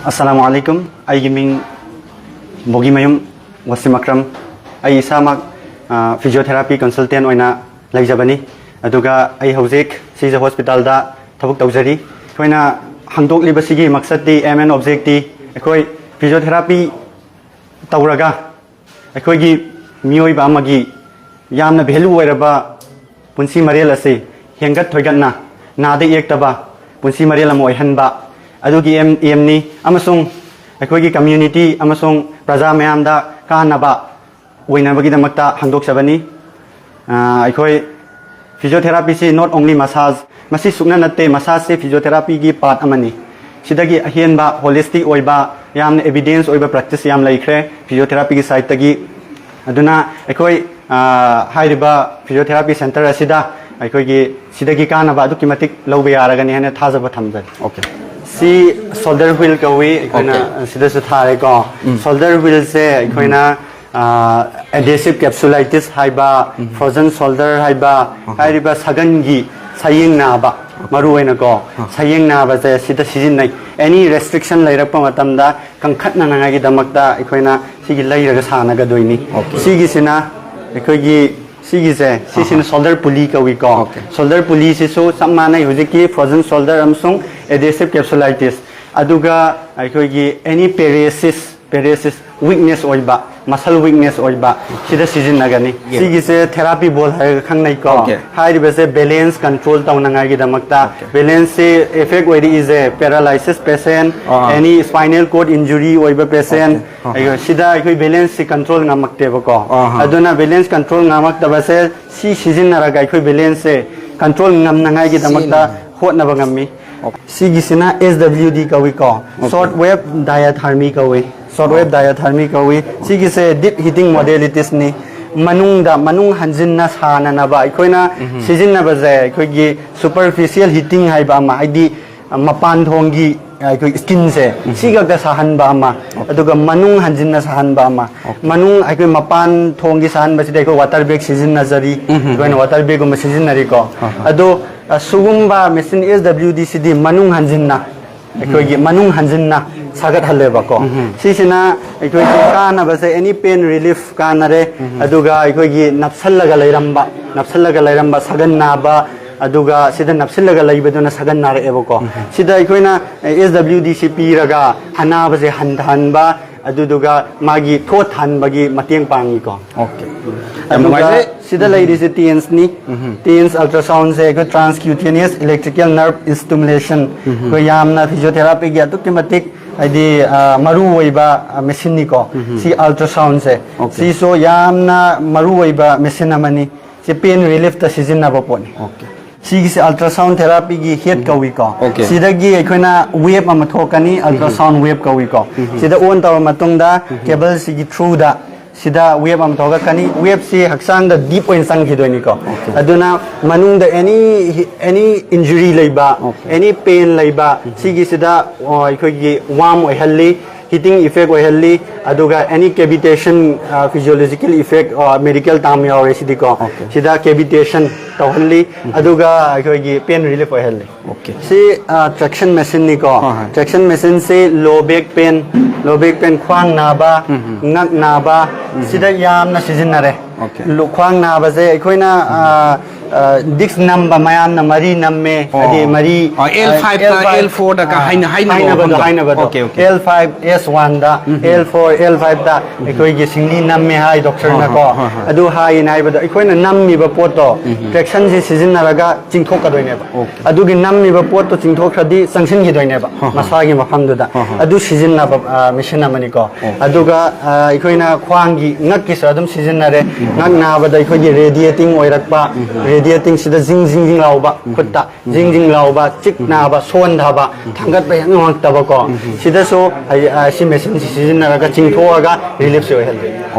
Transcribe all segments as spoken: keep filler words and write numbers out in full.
ꯑꯁꯂꯥꯃꯨ ꯑꯂꯥꯏꯀꯨꯝ꯫ ꯑꯩꯒꯤ ꯃꯤꯡ ꯕꯣꯒꯤꯃꯌꯨꯝ ꯋꯥꯁꯤꯝ ꯑꯀ꯭ꯔꯝ꯫ ꯑꯩ ꯏꯁꯥꯃꯛ ꯐꯤꯖꯤꯌꯣꯊꯦꯔꯥꯄꯤ ꯀꯟꯁꯜꯇꯦꯟ ꯑꯣꯏꯅ ꯂꯩꯖꯕꯅꯤ꯫ ꯑꯗꯨꯒ ꯑꯩ ꯍꯧꯖꯤꯛ ꯁꯤꯖ ꯍꯣꯁꯄꯤꯇꯥꯜꯗ ꯊꯕꯛ ꯇꯧꯖꯔꯤ꯫ ꯑꯩꯈꯣꯏꯅ ꯍꯥꯡꯗꯣꯛꯂꯤꯕꯁꯤꯒꯤ ꯃꯛꯁꯠꯇꯤ, ꯑꯦꯝ ꯑꯦꯟ ꯑꯣꯕꯖꯦꯛꯇꯤ, ꯑꯩꯈꯣꯏ ꯐꯤꯖꯤꯌꯣꯊꯦꯔꯥꯄꯤ ꯇꯧꯔꯒ ꯑꯩꯈꯣꯏꯒꯤ ꯃꯤꯑꯣꯏꯕ ꯑꯃꯒꯤ ꯌꯥꯝꯅ ꯚꯦꯂꯨ ꯑꯣꯏꯔꯕ ꯄꯨꯟꯁꯤ ꯃꯔꯦꯜ ꯑꯁꯤ ꯍꯦꯟꯒꯠ ꯊꯣꯏꯒꯠꯅ, ꯅꯥꯗ ꯌꯦꯛꯇꯕ ꯄꯨꯟꯁꯤ ꯃꯔꯦꯜ ꯑꯃ ꯑꯣꯏꯍꯟꯕ ꯑꯗꯨꯒꯤ ꯑꯦꯝ ꯑꯦꯝꯅꯤ꯫ ꯑꯃꯁꯨꯡ ꯑꯩꯈꯣꯏꯒꯤ ꯀꯝꯃ꯭ꯌꯨꯅꯤꯇꯤ ꯑꯃꯁꯨꯡ ꯄ꯭ꯔꯖꯥ ꯃꯌꯥꯝꯗ ꯀꯥꯟꯅꯕ ꯑꯣꯏꯅꯕꯒꯤꯗꯃꯛꯇ ꯍꯥꯡꯗꯣꯛꯆꯕꯅꯤ꯫ ꯑ, ꯑꯩꯈꯣꯏ ꯐꯤꯖꯤꯌꯣꯊꯦꯔꯥꯄꯤꯁꯤ not only massage, ꯃꯁꯤ ꯁꯨꯛꯅ ꯅꯠꯇꯦ, ꯃꯁꯥꯖꯁꯤ ꯐꯤꯖꯤꯌꯣꯊꯦꯔꯥꯄꯤꯒꯤ ꯄꯥꯔꯠ ꯑꯃꯅꯤ꯫ ꯁꯤꯗꯒꯤ ꯑꯍꯦꯟꯕ ꯍꯣꯂꯤꯁꯇꯤꯛ ꯑꯣꯏꯕ, ꯌꯥꯝꯅ ꯑꯦꯕꯤꯗꯦꯟꯁ ꯑꯣꯏꯕ ꯄ꯭ꯔꯦꯛꯇꯤꯁ ꯌꯥꯝ ꯂꯩꯈ꯭ꯔꯦ ꯐꯤꯖꯤꯌꯣꯊꯦꯔꯥꯄꯤꯒꯤ ꯁꯥꯏꯠꯇꯒꯤ꯫ ꯑꯗꯨꯅ ꯑꯩꯈꯣꯏ, ꯑ, ꯍꯥꯏꯔꯤꯕ ꯐꯤꯖꯤꯌꯣꯊꯦꯔꯥꯄꯤ ꯁꯦꯟꯇꯔ ꯑꯁꯤꯗ ꯑꯩꯈꯣꯏꯒꯤ ꯁꯤꯗꯒꯤ ꯀꯥꯟꯅꯕ ꯑꯗꯨꯛꯀꯤ ꯃꯇꯤꯛ ꯂꯧꯕ ꯌꯥꯔꯒꯅꯤ ꯍꯥꯏꯅ ꯊꯥꯖꯕ ꯊꯝꯖꯔꯤ꯫ ꯑꯣꯀꯦ꯫ ꯁꯤ ꯁꯣꯜꯗꯔ ꯍꯨꯏꯜ ꯀꯧꯏ, ꯑꯩꯈꯣꯏꯅ ꯑꯣꯀꯦ꯫ ꯁꯤꯗꯁꯨ ꯊꯥꯔꯦꯀꯣ꯫ ꯎꯝ꯫ ꯁꯣꯜꯗꯔ ꯍꯨꯏꯜꯁꯦ ꯑꯩꯈꯣꯏꯅ, ꯑ, ꯑꯦꯗꯦꯁꯤꯞ ꯀꯦꯞꯁꯨꯂꯥꯏꯇꯤꯁ ꯍꯥꯏꯕ, ꯎꯝ꯫ ꯐ꯭ꯔꯣꯖꯟ ꯁꯣꯜꯗꯔ ꯍꯥꯏꯕ, ꯑꯍ꯫ ꯍꯥꯏꯔꯤꯕ ꯁꯒꯟꯒꯤ ꯁꯌꯦꯡ ꯅꯥꯕ, ꯑꯣꯀꯦ꯫ ꯃꯔꯨ ꯑꯣꯏꯅꯀꯣ, ꯑ꯫ ꯁꯌꯦꯡ ꯅꯥꯕꯁꯦ ꯁꯤꯗ ꯁꯤꯖꯤꯟꯅꯩ꯫ ꯑꯦꯅꯤ ꯔꯦꯁꯇ꯭ꯔꯤꯛꯁꯟ ꯂꯩꯔꯛꯄ ꯃꯇꯝꯗ ꯀꯟꯈꯠꯅꯅꯉꯥꯏꯒꯤꯗꯃꯛꯇ ꯑꯩꯈꯣꯏꯅ ꯁꯤꯒꯤ ꯂꯩꯔꯒ ꯁꯥꯟꯅꯒꯗꯣꯏꯅꯤ꯫ ꯑꯣꯀꯦ꯫ ꯁꯤꯒꯤꯁꯤꯅ ꯑꯩꯈꯣꯏꯒꯤ, ꯁꯤꯒꯤꯁꯦ, ꯁꯤꯁꯤꯅ ꯑꯍ꯫ ꯁꯣꯜꯗꯔ ꯄꯨꯂꯤ ꯀꯧꯏꯀꯣ꯫ ꯑꯣꯀꯦ꯫ ꯁꯣꯜꯗꯔ ꯄꯨꯂꯤꯁꯤꯁꯨ ꯆꯞ ꯃꯥꯟꯅꯩ ꯍꯧꯖꯤꯛꯀꯤ ꯐ꯭ꯔꯣꯖꯟ ꯁꯣꯜꯗꯔ ꯑꯃꯁꯨꯡ ꯑꯦꯗꯦꯁꯤꯞ ꯀꯦꯞꯁꯨꯂꯥꯏꯇꯤꯁ꯫ ꯑꯗꯨꯒ ꯑꯩꯈꯣꯏꯒꯤ ꯑꯦꯅꯤ ꯄꯦꯔꯦꯁꯤꯁ, ꯄꯦꯔꯦꯁꯤꯁ ꯋꯤꯛꯅꯦꯁ ꯑꯣꯏꯕ, ꯃꯁꯜ ꯋꯤꯛꯅꯦꯁ ꯑꯣꯏꯕ, ꯁꯤꯗ ꯁꯤꯖꯤꯟꯅꯒꯅꯤ꯫ ꯌꯦ꯫ ꯁꯤꯒꯤꯁꯦ ꯊꯦꯔꯥꯄꯤ ꯕꯣꯜ ꯍꯥꯏꯔꯒ ꯈꯪꯅꯩꯀꯣ꯫ ꯑꯣꯀꯦ꯫ ꯍꯥꯏꯔꯤꯕꯁꯦ ꯕꯦꯂꯦꯟꯁ ꯀꯟꯇ꯭ꯔꯣꯜ ꯇꯧꯅꯉꯥꯏꯒꯤꯗꯃꯛꯇ, ꯑꯣꯀꯦ꯫ ꯕꯦꯂꯦꯟꯁꯁꯤ ꯑꯦꯐꯦꯛ ꯑꯣꯏꯔꯛꯏꯁꯦ ꯄꯦꯔꯥꯂꯥꯏꯁꯤꯁ ꯄꯦꯁꯦꯟ, ꯑꯥ꯫ ꯑꯦꯅꯤ ꯁ꯭ꯄꯥꯏꯅꯦꯜ ꯀꯣꯔꯗ ꯏꯟꯖꯨꯔꯤ ꯑꯣꯏꯕ ꯄꯦꯁꯦꯟ, ꯑꯣꯀꯦ꯫ ꯑꯥ꯫ ꯑꯩꯒ ꯁꯤꯗ ꯑꯩꯈꯣꯏ ꯕꯦꯂꯦꯟꯁꯁꯤ ꯀꯟꯇ꯭ꯔꯣꯜ ꯉꯝꯃꯛꯇꯦꯕꯀꯣ꯫ ꯑꯥ꯫ ꯑꯗꯨꯅ ꯕꯦꯂꯦꯟꯁ ꯀꯟꯇ꯭ꯔꯣꯜ ꯉꯝꯃꯛꯇꯕꯁꯦ ꯁꯤ ꯁꯤꯖꯤꯟꯅꯔꯒ ꯑꯩꯈꯣꯏ ꯕꯦꯂꯦꯟꯁꯁꯦ ꯀꯟꯇ꯭ꯔꯣꯜ ꯉꯝꯅꯉꯥꯏꯒꯤꯗꯃꯛꯇ ꯁꯤꯅꯤ꯫ ꯍꯣꯠꯅꯕ ꯉꯝꯃꯤ꯫ ꯑꯣꯀꯦ꯫ ꯁꯤꯒꯤꯁꯤꯅ ꯑꯦꯁ ꯗꯕ꯭ꯂꯤꯎ ꯗꯤ ꯀꯧꯏꯀꯣ, ꯑꯣꯀꯦ꯫ ꯁꯣꯔꯠ ꯋꯦꯕ ꯗꯥꯏꯑꯣꯊꯔꯃꯤ ꯀꯧꯏ꯫ ꯁꯣꯔꯠ ꯋꯦꯕ ꯗꯥꯏꯑꯣꯊꯔꯃꯤ ꯀꯧꯏ꯫ ꯁꯤꯒꯤꯁꯦ ꯗꯤꯞ ꯍꯤꯇꯤꯡ ꯃꯣꯗꯦꯂꯤꯇꯤꯁꯅꯤ꯫ ꯃꯅꯨꯡꯗ, ꯃꯅꯨꯡ ꯍꯟꯖꯤꯟꯅ ꯁꯥꯅꯅꯕ ꯑꯩꯈꯣꯏꯅ ꯎꯝ꯫ ꯁꯤꯖꯤꯟꯅꯕꯁꯦ ꯑꯩꯈꯣꯏꯒꯤ ꯁꯨꯄꯔꯐꯤꯁꯤꯌꯦꯜ ꯍꯤꯇꯤꯡ ꯍꯥꯏꯕ ꯑꯃ, ꯍꯥꯏꯗꯤ ꯃꯄꯥꯟ ꯊꯣꯡꯒꯤ ꯑꯩꯈꯣꯏ ꯁ꯭ꯀꯤꯟꯁꯦ ꯎꯝ꯫ ꯁꯤ ꯈꯛꯇ ꯁꯥꯍꯟꯕ ꯑꯃ, ꯑꯣꯀꯦ꯫ ꯑꯗꯨꯒ ꯃꯅꯨꯡ ꯍꯟꯖꯤꯟꯅ ꯁꯥꯍꯟꯕ ꯑꯃ꯫ ꯑꯣꯀꯦ꯫ ꯃꯅꯨꯡ ꯑꯩꯈꯣꯏ ꯃꯄꯥꯟ ꯊꯣꯡꯒꯤ ꯁꯥꯍꯟꯕꯁꯤꯗ ꯑꯩꯈꯣꯏ ꯋꯥꯇꯔ ꯕꯦꯒ ꯁꯤꯖꯤꯟꯅꯖꯔꯤ꯫ ꯎꯝ꯫ ꯑꯩꯈꯣꯏꯅ ꯋꯥꯇꯔ ꯕꯦꯒꯀꯨꯝꯕ ꯁꯤꯖꯤꯟꯅꯔꯤꯀꯣ꯫ ꯑꯍꯥ꯫ ꯑꯗꯣ, ꯑ, ꯁꯤꯒꯨꯝꯕ ꯃꯦꯆꯤꯟ ꯑꯦꯁ ꯗꯕ꯭ꯂꯤꯎ ꯗꯤ ꯁꯤꯗꯤ ꯃꯅꯨꯡ ꯍꯟꯖꯤꯟꯅ ꯑꯩꯈꯣꯏꯒꯤ ꯃꯅꯨꯡ ꯍꯟꯖꯤꯟꯅ ꯁꯥꯒꯠꯍꯜꯂꯦꯕꯀꯣ꯫ ꯁꯤꯁꯤꯅ ꯑꯩꯈꯣꯏꯒꯤ ꯀꯥꯟꯅꯕꯁꯦ, any pain relief ꯀꯥꯟꯅꯔꯦ꯫ ꯑꯗꯨꯒ ꯑꯩꯈꯣꯏꯒꯤ ꯅꯞꯁꯜꯂꯒ ꯂꯩꯔꯝꯕ ꯅꯞꯁꯜꯂꯒ ꯂꯩꯔꯝꯕ ꯁꯒꯟ ꯅꯥꯕ, ꯑꯗꯨꯒ ꯁꯤꯗ ꯅꯞꯁꯤꯜꯂꯒ ꯂꯩꯕꯗꯨꯅ ꯁꯒꯟ ꯅꯥꯔꯛꯑꯦꯕꯀꯣ꯫ ꯁꯤꯗ ꯑꯩꯈꯣꯏꯅ S W D C ꯄꯤꯔꯒ ꯑꯅꯥꯕꯁꯦ ꯍꯟꯊꯍꯟꯕ, ꯑꯗꯨꯗꯨꯒ ꯃꯥꯒꯤ ꯊꯣꯠ ꯍꯟꯕꯒꯤ ꯃꯇꯦꯡ ꯄꯥꯡꯉꯤꯀꯣ꯫ ꯑꯣꯀꯦ꯫ ꯌꯥꯝ ꯑꯗꯨꯒ ꯅꯨꯡꯉꯥꯏꯖꯩ꯫ ꯁꯤꯗ ꯂꯩꯔꯤꯁꯦ TENS ꯅꯤ꯫ TENS ultrasound ꯁꯦ ꯑꯩꯈꯣꯏ transcutaneous electrical nerve stimulation, ꯑꯩꯈꯣꯏ ꯌꯥꯝꯅ physiotherapy ꯒꯤ ꯑꯗꯨꯛꯀꯤ ꯃꯇꯤꯛ ꯍꯥꯏꯗꯤ ꯑ, ꯃꯔꯨ ꯑꯣꯏꯕ ꯃꯦꯁꯤꯟꯅꯤꯀꯣ꯫ ꯁꯤ ultrasound ꯁꯦ, ꯑꯣꯀꯦ꯫ ꯁꯤꯁꯨ ꯌꯥꯝꯅ ꯃꯔꯨ ꯑꯣꯏꯕ ꯃꯦꯁꯤꯟ ꯑꯃꯅꯤ꯫ ꯁꯤ pain relief ꯇ ꯁꯤꯖꯤꯟꯅꯕ ꯄꯣꯠꯅꯤ꯫ ꯑꯣꯀꯦ꯫ ꯁꯤꯒꯤꯁꯦ ultrasound therapy ꯒꯤ head ꯀꯧꯏꯀꯣ꯫ ꯑꯣꯀꯦ꯫ ꯁꯤꯗꯒꯤ ꯑꯩꯈꯣꯏꯅ wave ꯑꯃ ꯊꯣꯛꯀꯅꯤ, ultrasound wave ꯀꯧꯏꯀꯣ꯫ ꯁꯤꯗ on ꯇꯧꯔꯕ ꯃꯇꯨꯡꯗ cable ꯁꯤꯒꯤ through ꯗ ꯁꯤꯗ wave ꯑꯃ ꯊꯣꯛꯂꯛꯀꯅꯤ꯫ Wave ꯁꯤ ꯍꯛꯆꯥꯡꯗ deep ꯑꯣꯏꯅ ꯆꯪꯈꯤꯗꯣꯏꯅꯤꯀꯣ꯫ ꯑꯣꯀꯦ꯫ ꯑꯗꯨꯅ ꯃꯅꯨꯡꯗ any any injury ꯂꯩꯕ, ꯑꯣꯀꯦ꯫ any pain ꯂꯩꯕ, ꯁꯤꯒꯤꯁꯤꯗ ꯑ, ꯑꯩꯈꯣꯏꯒꯤ warm ꯑꯣꯏꯍꯜꯂꯤ, heating effect ꯑꯣꯏꯍꯜꯂꯤ꯫ ꯑꯗꯨꯒ any cavitation, ꯑ, physiological effect, ꯑ, medical term ꯌꯥꯎꯔꯦ ꯁꯤꯗꯤꯀꯣ꯫ ꯑꯣꯀꯦ꯫ ꯁꯤꯗ cavitation ꯇꯧꯍꯜꯂꯤ, ꯑꯗꯨꯒ ꯑꯩꯈꯣꯏꯒꯤ pain relief ꯑꯣꯏꯍꯜꯂꯤ꯫ ꯑꯣꯀꯦ꯫ ꯁꯤ traction machine ꯅꯤꯀꯣ꯫ ꯍꯣꯏ, ꯍꯣꯏ꯫ Traction machine ꯁꯤ low back pain, low back pain, ꯈ꯭ꯋꯥꯡ ꯅꯥꯕ, ꯉꯛ ꯅꯥꯕ, ꯁꯤꯗ ꯌꯥꯝꯅ ꯁꯤꯖꯤꯟꯅꯔꯦ꯫ ꯑꯣꯀꯦ꯫ ꯂꯨ-, ꯈ꯭ꯋꯥꯡ ꯅꯥꯕꯁꯦ ꯑꯩꯈꯣꯏꯅ ꯑ, ꯑ, disc ꯅꯝꯕ, ꯃꯌꯥꯝꯅ ꯃꯔꯤ ꯅꯝꯃꯦ, ꯑꯣ꯫ ꯍꯥꯏꯗꯤ ꯃꯔꯤ, ꯑ, L five ꯇ, L five, L four ꯗ ꯀ ꯑ, ꯍꯥꯏꯅ-, ꯍꯥꯏꯅꯕ ꯍꯥꯏꯅꯕꯗꯣ, ꯃꯐꯝꯗꯣ꯫ ꯍꯥꯏꯅꯕꯗꯣ꯫ Okay, okay. L five S one ꯗ, L four, L five ꯇ ꯑꯩꯈꯣꯏꯒꯤ ꯁꯤꯡꯂꯤ ꯅꯝꯃꯦ ꯍꯥꯏ doctor ꯅꯀꯣ꯫ ꯍꯣꯏ, ꯍꯣꯏ, ꯍꯣꯏ꯫ ꯑꯗꯨ ꯍꯥꯏꯌꯦꯅ ꯍꯥꯏꯕꯗꯣ, ꯑꯩꯈꯣꯏꯅ ꯅꯝꯃꯤꯕ ꯄꯣꯠꯇꯣ, traction ꯁꯦ ꯁꯤꯖꯤꯟꯅꯔꯒ ꯆꯤꯡꯊꯣꯛꯀꯗꯣꯏꯅꯦꯕ꯫ ꯑꯣꯀꯦ꯫ ꯑꯗꯨꯒꯤ ꯅꯝꯃꯤꯕ ꯄꯣꯠꯇꯣ ꯆꯤꯡꯊꯣꯛꯈ꯭ꯔꯗꯤ ꯆꯪꯁꯤꯟꯈꯤꯗꯣꯏꯅꯦꯕ ꯍꯣꯏ, ꯍꯣꯏ꯫ ꯃꯁꯥꯒꯤ ꯃꯐꯝꯗꯨꯗ꯫ ꯍꯣꯏ, ꯍꯣꯏ꯫ ꯑꯗꯨ ꯁꯤꯖꯤꯟꯅꯕ, ꯑ, machine ꯑꯃꯅꯤꯀꯣ꯫ ꯑꯗꯨꯒ, ꯑ, ꯑꯩꯈꯣꯏꯅ ꯈ꯭ꯋꯥꯡꯒꯤ, ꯉꯛꯀꯤꯁꯨ ꯑꯗꯨꯝ ꯁꯤꯖꯤꯟꯅꯔꯦ꯫ ꯉꯛ ꯅꯥꯕꯗ ꯑꯩꯈꯣꯏꯒꯤ radiating ꯑꯣꯏꯔꯛꯄ, radiating ꯁꯤꯗ ꯖꯤꯡ ꯖꯤꯡ ꯖꯤꯡ ꯂꯥꯎꯕ, ꯈꯨꯠꯇ ꯖꯤꯡ ꯖꯤꯡ ꯂꯥꯎꯕ, ꯆꯤꯛ ꯅꯥꯕ, ꯁꯣꯟꯊꯕ, ꯊꯥꯡꯒꯠꯄ ꯍꯦꯛ ꯉꯝꯃꯛꯇꯕꯀꯣ꯫ ꯁꯤꯗꯁꯨ ꯍꯥꯏ-, ꯑ, ꯁꯤ machine ꯁꯤ ꯁꯤꯖꯤꯟꯅꯔꯒ ꯆꯤꯡꯊꯣꯛꯑꯒ relief ꯁꯤ ꯑꯣꯏꯍꯜꯂꯤ꯫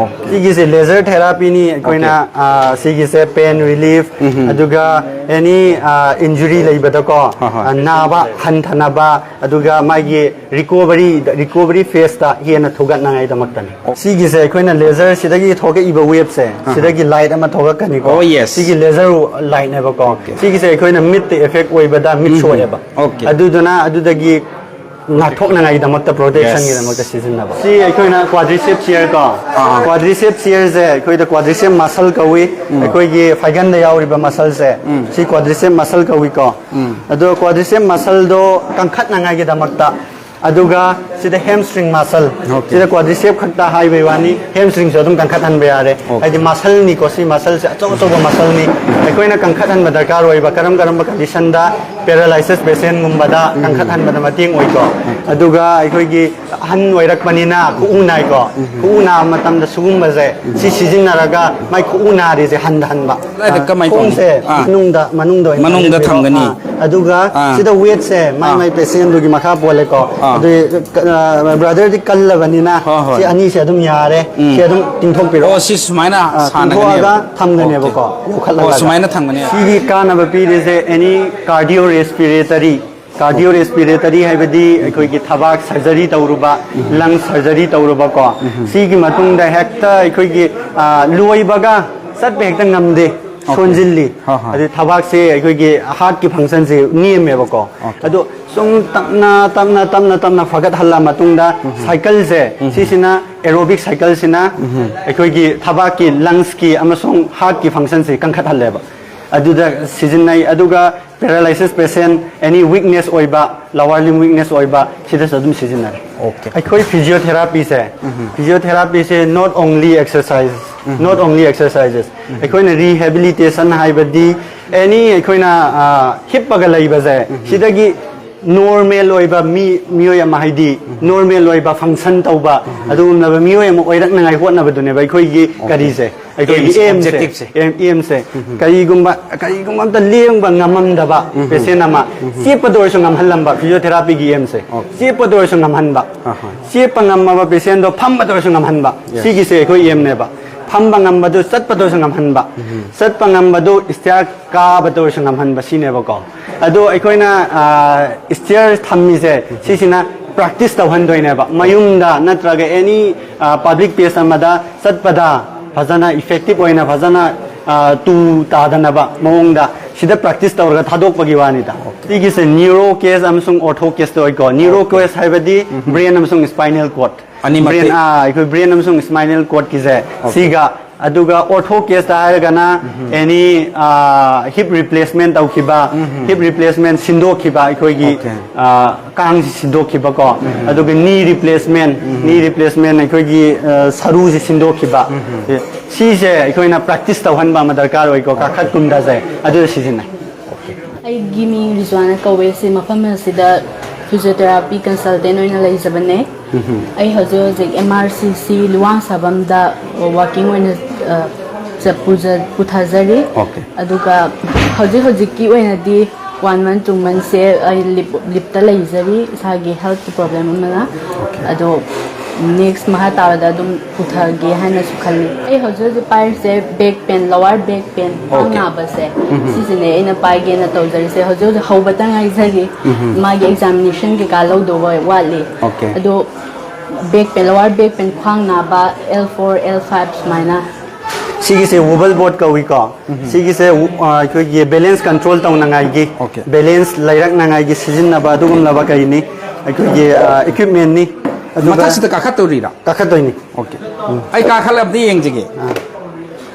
ꯁꯤꯒꯤꯁꯦ laser therapy ꯅꯤ ꯑꯩꯈꯣꯏꯅ, ꯑ, ꯁꯤꯒꯤꯁꯦ pain relief, ꯑꯗꯨꯒ any, ꯑ, injury ꯂꯩꯕꯗꯀꯣ, ꯍꯣꯏ, ꯍꯣꯏ꯫ ꯑ, ꯅꯥꯕ ꯍꯟꯊꯅꯕ, ꯑꯗꯨꯒ ꯃꯥꯒꯤ recovery, recovery phase ꯇ ꯍꯦꯟꯅ ꯊꯨꯒꯠꯅꯉꯥꯏꯗꯃꯛꯇꯅꯤ꯫ ꯁꯤꯒꯤꯁꯦ ꯑꯩꯈꯣꯏꯅ laser ꯁꯤꯗꯒꯤ ꯊꯣꯛꯂꯛꯏꯕ wave ꯁꯦ, ꯁꯤꯗꯒꯤ light ꯑꯃ ꯊꯣꯛꯂꯛꯀꯅꯤꯀꯣ꯫ Oh, yes. ꯁꯤꯒꯤ laser light ꯅꯦꯕꯀꯣ꯫ ꯁꯤꯒꯤꯁꯦ ꯑꯩꯈꯣꯏꯅ ꯃꯤꯠꯇ effect ꯑꯣꯏꯕꯗ ꯃꯤꯠ ꯁꯣꯛꯑꯦꯕ꯫ Okay. ꯑꯗꯨꯗꯨꯅ ꯑꯗꯨꯗꯒꯤ ꯉꯥꯛꯊꯣꯛꯅꯉꯥꯏꯒꯤꯗꯃꯛꯇ, ꯄ꯭ꯔꯣꯇꯦꯛꯁꯟꯒꯤꯗꯃꯛꯇ ꯁꯤꯖꯤꯟꯅꯕ꯫ ꯁꯤ ꯑꯩꯈꯣꯏꯅ quadricep chair ꯀꯣ꯫ ꯑꯥ꯫ Quadricep chairꯁꯦ ꯑꯩꯈꯣꯏꯗ quadricep muscle ꯀꯧꯏ꯫ ꯑꯩꯈꯣꯏꯒꯤ ꯐꯥꯏꯒꯟꯗ ꯌꯥꯎꯔꯤꯕ muscleꯁꯦ, ꯁꯤ quadricep muscle ꯀꯧꯏꯀꯣ꯫ ꯑꯗꯣ quadricep muscleꯗꯣ ꯀꯟꯈꯠꯅꯉꯥꯏꯒꯤꯗꯃꯛꯇ, ꯑꯗꯨꯒ ꯁꯤꯗ hamstring muscle, ꯁꯤꯗ quadricep ꯈꯛꯇ ꯍꯥꯏꯕꯩ ꯋꯥꯅꯤ, hamstringꯁꯨ ꯑꯗꯨꯝ ꯀꯟꯈꯠꯍꯟꯕ ꯌꯥꯔꯦ꯫ ꯍꯥꯏꯗꯤ muscleꯅꯤꯀꯣ, ꯁꯤ muscleꯁꯦ ꯑꯆꯧ ꯑꯆꯧꯕ muscleꯅꯤ꯫ ꯑꯩꯈꯣꯏꯅ ꯀꯟꯈꯠꯍꯟꯕ ꯗꯔꯀꯥꯔ ꯑꯣꯏꯕ ꯀꯔꯝ ꯀꯔꯝꯕ conditionꯗ, paralysis patientꯒꯨꯝꯕꯗ ꯀꯟꯈꯠꯍꯟꯕꯗ ꯃꯇꯦꯡ ꯑꯣꯏꯀꯣ꯫ ꯑꯗꯨꯒ ꯑꯩꯈꯣꯏꯒꯤ ꯑꯍꯟ ꯑꯣꯏꯔꯛꯄꯅꯤꯅ ꯈꯨꯎ ꯅꯥꯏꯀꯣ꯫ ꯈꯨꯎ ꯅꯥꯕ ꯃꯇꯝꯗ ꯁꯤꯒꯨꯝꯕꯁꯦ, ꯁꯤ ꯁꯤꯖꯤꯟꯅꯔꯒ ꯃꯥꯏ ꯈꯨꯎ ꯅꯥꯔꯤꯁꯦ ꯍꯟꯊꯍꯟꯕ꯫ ꯀꯗꯥꯏꯗ, ꯀꯃꯥꯏ ꯇꯧꯅꯤ? ꯈꯣꯡꯁꯦ ꯑꯥ꯫ ꯃꯅꯨꯡꯗ, ꯃꯅꯨꯡꯗ ꯑꯣꯏꯅ ꯃꯅꯨꯡꯗ ꯊꯝꯕꯤꯔꯣ꯫ ꯊꯝꯒꯅꯤ꯫ ꯑꯥ, ꯑꯗꯨꯒ ꯑꯥ꯫ ꯁꯤꯗ weightꯁꯦ ꯃꯥꯏ ꯑꯥ꯫ ꯃꯥꯏ patientꯗꯨꯒꯤ ꯃꯈꯥ ꯄꯣꯜꯂꯦꯀꯣ꯫ ꯑꯥ꯫ ꯑꯗꯨ, ꯑ, brotherꯗꯤ ꯀꯜꯂꯕꯅꯤꯅ ꯍꯣꯏ, ꯍꯣꯏ꯫ ꯁꯤ ꯑꯅꯤꯁꯦ ꯑꯗꯨꯝ ꯌꯥꯔꯦ꯫ ꯎꯝ꯫ ꯁꯤ ꯑꯗꯨꯝ ꯇꯤꯡꯊꯣꯛꯄꯤꯔꯣ꯫ ꯑꯣ, ꯁꯤ ꯁꯨꯃꯥꯏꯅ ꯑꯥ, ꯁꯥꯟꯅꯒꯅꯤ꯫ ꯇꯤꯡꯊꯣꯛꯑꯒ ꯊꯝꯒꯅꯦꯕꯀꯣ꯫ ꯑꯣꯀꯦ꯫ ꯌꯣꯛꯈꯠꯍꯜꯂꯒ꯫ ꯑꯣ, ꯁꯨꯃꯥꯏꯅ ꯊꯝꯒꯅꯤ꯫ ꯁꯤꯒꯤ ꯀꯥꯟꯅꯕ ꯄꯤꯔꯤꯁꯦ any cardiorespiratory, cardiorespiratory ꯍꯥꯏꯕꯗꯤ ꯑꯩꯈꯣꯏꯒꯤ ꯊꯕꯥꯛ surgery ꯇꯧꯔꯨꯕ, lung surgery ꯇꯧꯔꯨꯕꯀꯣ꯫ ꯁꯤꯒꯤ ꯃꯇꯨꯡꯗ ꯍꯦꯛꯇ ꯑꯩꯈꯣꯏꯒꯤ, ꯑ, ꯂꯣꯏꯕꯒ ꯆꯠꯄ ꯍꯦꯛꯇ ꯉꯝꯗꯦ, ꯑꯣꯀꯦ꯫ ꯁꯣꯟꯖꯤꯜꯂꯤ꯫ ꯍꯣꯏ, ꯍꯣꯏ꯫ ꯑꯗꯩ ꯊꯕꯥꯛꯁꯦ ꯑꯩꯈꯣꯏꯒꯤ heartꯀꯤ functionꯁꯦ ꯅꯦꯝꯃꯦꯕꯀꯣ꯫ ꯑꯣꯀꯦ꯫ ꯑꯗꯣ ꯁꯨꯝ ꯇꯞꯅ, ꯇꯞꯅ, ꯇꯞꯅ, ꯇꯞꯅ ꯐꯒꯠꯍꯜꯂ ꯃꯇꯨꯡꯗ cycleꯁꯦ, ꯁꯤꯁꯤꯅ aerobic cycleꯁꯤꯅ ꯑꯩꯈꯣꯏꯒꯤ ꯊꯕꯥꯛꯀꯤ, lungsꯀꯤ ꯑꯃꯁꯨꯡ heartꯀꯤ functionꯁꯦ ꯀꯟꯈꯠꯍꯜꯂꯦꯕ꯫ ꯑꯗꯨꯗ ꯁꯤꯖꯤꯟꯅꯩ꯫ ꯑꯗꯨꯒ paralysis patient, any weakness ꯑꯣꯏꯕ, lower limb weakness ꯑꯣꯏꯕ, ꯁꯤꯗꯁꯨ ꯑꯗꯨꯝ ꯁꯤꯖꯤꯟꯅꯔꯦ꯫ ꯑꯣꯀꯦ꯫ ꯑꯩꯈꯣꯏ physiotherapyꯁꯦ, physiotherapyꯁꯦ not only exercise, not only exercises꯫ ꯑꯩꯈꯣꯏꯅ rehabilitation ꯍꯥꯏꯕꯗꯤ any ꯑꯩꯈꯣꯏꯅ, ꯑ, ꯍꯤꯞꯄꯒ ꯂꯩꯕꯁꯦ, ꯁꯤꯗꯒꯤ normal ꯑꯣꯏꯕ ꯃꯤ, ꯃꯤꯑꯣꯏ ꯑꯃ, ꯍꯥꯏꯗꯤ normal ꯑꯣꯏꯕ function ꯇꯧꯕ, ꯑꯗꯨꯒꯨꯝꯂꯕ ꯃꯤꯑꯣꯏ ꯑꯃ ꯑꯣꯏꯔꯛꯅꯉꯥꯏ ꯍꯣꯠꯅꯕꯗꯨꯅꯦꯕ ꯑꯩꯈꯣꯏꯒꯤ ꯑꯣꯀꯦ꯫ ꯀꯔꯤꯁꯦ, ꯑꯩꯈꯣꯏꯒꯤ aimꯁꯦ, aimꯁꯦ, objectiveꯁꯦ꯫ Aim, aimꯁꯦ꯫ ꯀꯔꯤꯒꯨꯝꯕ, ꯀꯔꯤꯒꯨꯝꯕ ꯑꯝꯇ ꯂꯦꯡꯕ ꯉꯝꯃꯝꯗꯕ patient ꯑꯃ, ꯆꯦꯞꯄꯗ ꯑꯣꯏꯔꯁꯨ ꯉꯝꯍꯜꯂꯝꯕ, physiotherapyꯒꯤ aimꯁꯦ꯫ ꯑꯣꯀꯦ꯫ ꯆꯦꯞꯄꯗ ꯑꯣꯏꯔꯁꯨ ꯉꯝꯍꯟꯕ꯫ ꯑꯍꯣꯏ꯫ ꯆꯦꯞꯄ ꯉꯝꯃꯕ patientꯗꯣ ꯐꯝꯕꯗ ꯑꯣꯏꯔꯁꯨ ꯉꯝꯍꯟꯕ꯫ Yes꯫ ꯁꯤꯒꯤꯁꯦ ꯑꯩꯈꯣꯏ aimꯅꯦꯕ꯫ ꯐꯝꯕ ꯉꯝꯕꯗꯨ ꯆꯠꯄꯗ ꯑꯣꯏꯔꯁꯨ ꯉꯝꯍꯟꯕ꯫ ꯆꯠꯄ ꯉꯝꯕꯗꯨ stair ꯀꯥꯕꯗ ꯑꯣꯏꯔꯁꯨ ꯉꯝꯍꯟꯕ, ꯁꯤꯅꯦꯕꯀꯣ꯫ ꯑꯗꯣ ꯑꯩꯈꯣꯏꯅ, ꯑ, stair ꯊꯝꯃꯤꯁꯦ, ꯁꯤꯁꯤꯅ practice ꯇꯧꯍꯟꯗꯣꯏꯅꯦꯕ꯫ ꯃꯌꯨꯝꯗ ꯅꯠꯇ꯭ꯔꯒ any, ꯑ, public place ꯑꯃꯗ ꯆꯠꯄꯗ ꯐꯖꯅ effective ꯑꯣꯏꯅ, ꯐꯖꯅ, ꯑ, ꯇꯨ ꯇꯥꯗꯅꯕ ꯃꯑꯣꯡꯗ ꯁꯤꯗ ꯄ꯭ꯔꯦꯛꯇꯤꯁ ꯇꯧꯔꯒ ꯊꯥꯗꯣꯛꯄꯒꯤ ꯋꯥꯅꯤꯗ꯫ ꯁꯤꯒꯤꯁꯦ ꯅ꯭ꯌꯨꯔꯣ ꯀꯦꯁ ꯑꯃꯁꯨꯡ ꯑꯣꯔꯊꯣ ꯀꯦꯁꯇ ꯑꯣꯏꯀꯣ꯫ ꯅ꯭ꯌꯨꯔꯣ ꯀꯦꯁ ꯍꯥꯏꯕꯗꯤ ꯕ꯭ꯔꯦꯟ ꯑꯃꯁꯨꯡ ꯁ꯭ꯄꯥꯏꯅꯦꯜ ꯀꯣꯔꯠ꯫ ꯑꯅꯤꯃꯛꯇꯤ? ꯕ꯭ꯔꯦꯟ ꯑꯥ ꯑꯩꯈꯣꯏ ꯕ꯭ꯔꯦꯟ ꯑꯃꯁꯨꯡ ꯁ꯭ꯄꯥꯏꯅꯦꯜ ꯀꯣꯔꯠꯀꯤꯁꯦ ꯁꯤꯒ꯫ ꯑꯗꯨꯒ ꯑꯣꯔꯊꯣ ꯀꯦꯁꯇ ꯍꯥꯏꯔꯒꯅ ꯑꯦꯅꯤ ꯍꯤꯞ ꯔꯤꯄ꯭ꯂꯦꯁꯃꯦꯟ ꯇꯧꯈꯤꯕ, ꯍꯤꯞ ꯔꯤꯄ꯭ꯂꯦꯁꯃꯦꯟ ꯁꯤꯟꯗꯣꯛꯈꯤꯕ, ꯑꯩꯈꯣꯏꯒꯤ Okay. ꯑꯥ, ꯀꯥꯡꯁꯤ ꯁꯤꯟꯗꯣꯛꯈꯤꯕꯀꯣ꯫ ꯑꯗꯨꯒ ꯅꯤ ꯔꯤꯄ꯭ꯂꯦꯁꯃꯦꯟ, ꯅꯤ ꯔꯤꯄ꯭ꯂꯦꯁꯃꯦꯟ ꯑꯩꯈꯣꯏꯒꯤ ꯑꯥ, ꯁꯔꯨꯁꯤ ꯁꯤꯟꯗꯣꯛꯈꯤꯕ꯫ ꯁꯤꯁꯦ ꯑꯩꯈꯣꯏꯅ ꯄ꯭ꯔꯦꯛꯇꯤꯁ ꯇꯧꯍꯟꯕ ꯑꯃ ꯗꯔꯀꯥꯔ ꯑꯣꯏꯀꯣ, ꯀꯥꯈꯠ ꯀꯨꯝꯊꯁꯦ ꯑꯗꯨꯗ ꯁꯤꯖꯤꯟꯅꯩ꯫ ꯑꯩꯒꯤ ꯃꯤꯡ ꯔꯤꯖ꯭ꯋꯥꯅ ꯀꯧꯋꯦ꯫ ꯁꯤ ꯃꯐꯝ ꯑꯁꯤꯗ ꯐꯤꯖꯤꯌꯣꯊꯦꯔꯥꯄꯤ ꯀꯟꯁꯜꯇꯦꯟ ꯑꯣꯏꯅ ꯂꯩꯖꯕꯅꯦ꯫ ꯑꯩ ꯍꯧꯖꯤꯛ ꯍꯧꯖꯤꯛ ꯑꯦꯝ ꯑꯥꯔ ꯁꯤ ꯁꯤ ꯂꯨꯋꯥꯡꯁꯥꯕꯝꯗ ꯋꯥꯀꯤꯡ ꯑꯣꯏꯅ ꯑ, ꯆꯠ- ꯄꯨꯖ- ꯄꯨꯊꯖꯔꯤ꯫ Okay. ꯑꯗꯨꯒ ꯍꯧꯖꯤꯛ ꯍꯧꯖꯤꯛꯀꯤ ꯑꯣꯏꯅꯗꯤ ꯋꯥꯟ ꯃꯟ ꯇꯨ ꯃꯟꯁꯦ ꯑꯩ ꯂꯤꯞ ꯂꯤꯞꯇ ꯂꯩꯖꯔꯤ, ꯏꯁꯥꯒꯤ ꯍꯦꯜꯠꯀꯤ ꯄ꯭ꯔꯣꯕ꯭ꯂꯦꯝ ꯑꯃꯅ꯫ ꯑꯗꯣ ꯅꯦꯛꯁ ꯃꯈꯥ ꯇꯥꯕꯗ ꯑꯗꯨꯝ ꯄꯨꯊꯒꯦ ꯍꯥꯏꯅꯁꯨ ꯈꯜꯂꯤ꯫ ꯑꯩ ꯍꯧꯖꯤꯛ ꯍꯧꯖꯤꯛ ꯄꯥꯏꯔꯤꯁꯦ back pain, lower back pain, ꯈ꯭ꯋꯥꯡ Okay. ꯅꯥꯕꯁꯦ, ꯁꯤꯁꯤꯅꯦ ꯑꯩꯅ ꯄꯥꯏꯒꯦꯅ ꯇꯧꯖꯔꯤꯁꯦ꯫ ꯍꯧꯖꯤꯛ ꯍꯧꯖꯤꯛ ꯍꯧꯕꯇ ꯉꯥꯏꯖꯔꯤ꯫ ꯃꯥꯒꯤ ꯑꯦꯛꯖꯥꯃꯤꯅꯦꯁꯟ ꯀꯩꯀꯥ ꯂꯧꯗꯧꯕ ꯋꯥꯠꯂꯤ꯫ Okay. ꯑꯗꯣ back pain, lower back pain, ꯈ꯭ꯋꯥꯡ ꯅꯥꯕ, ꯑꯦꯜ ꯐꯣꯔ, ꯑꯦꯜ ꯐꯥꯏꯚ ꯁꯨꯃꯥꯏꯅ꯫ ꯁꯤꯒꯤꯁꯦ ꯋꯣꯕꯜ ꯕꯣꯔꯗ ꯀꯧꯏꯀꯣ꯫ ꯁꯤꯒꯤꯁꯦ ꯑ, ꯑꯩꯈꯣꯏꯒꯤ ꯕꯦꯂꯦꯟꯁ ꯀꯟꯇ꯭ꯔꯣꯜ ꯇꯧꯅꯉꯥꯏꯒꯤ, Okay. ꯕꯦꯂꯦꯟꯁ ꯂꯩꯔꯛꯅꯉꯥꯏꯒꯤ ꯁꯤꯖꯤꯟꯅꯕ ꯑꯗꯨꯒꯨꯝꯂꯕ ꯀꯔꯤꯅꯤ, ꯑꯩꯈꯣꯏꯒꯤ ꯏꯀ꯭ꯋꯤꯞꯃꯦꯟꯅꯤ꯫ ꯑꯗꯨꯒ ꯃꯊꯛꯁꯤꯗ ꯀꯥꯈꯠꯇꯧꯔꯤꯔꯥ? ꯀꯥꯈꯠꯇꯣꯏꯅꯤ꯫ Okay. ꯑꯩ ꯀꯥꯈꯠꯂꯕꯗꯤ ꯌꯦꯡꯖꯒꯦ꯫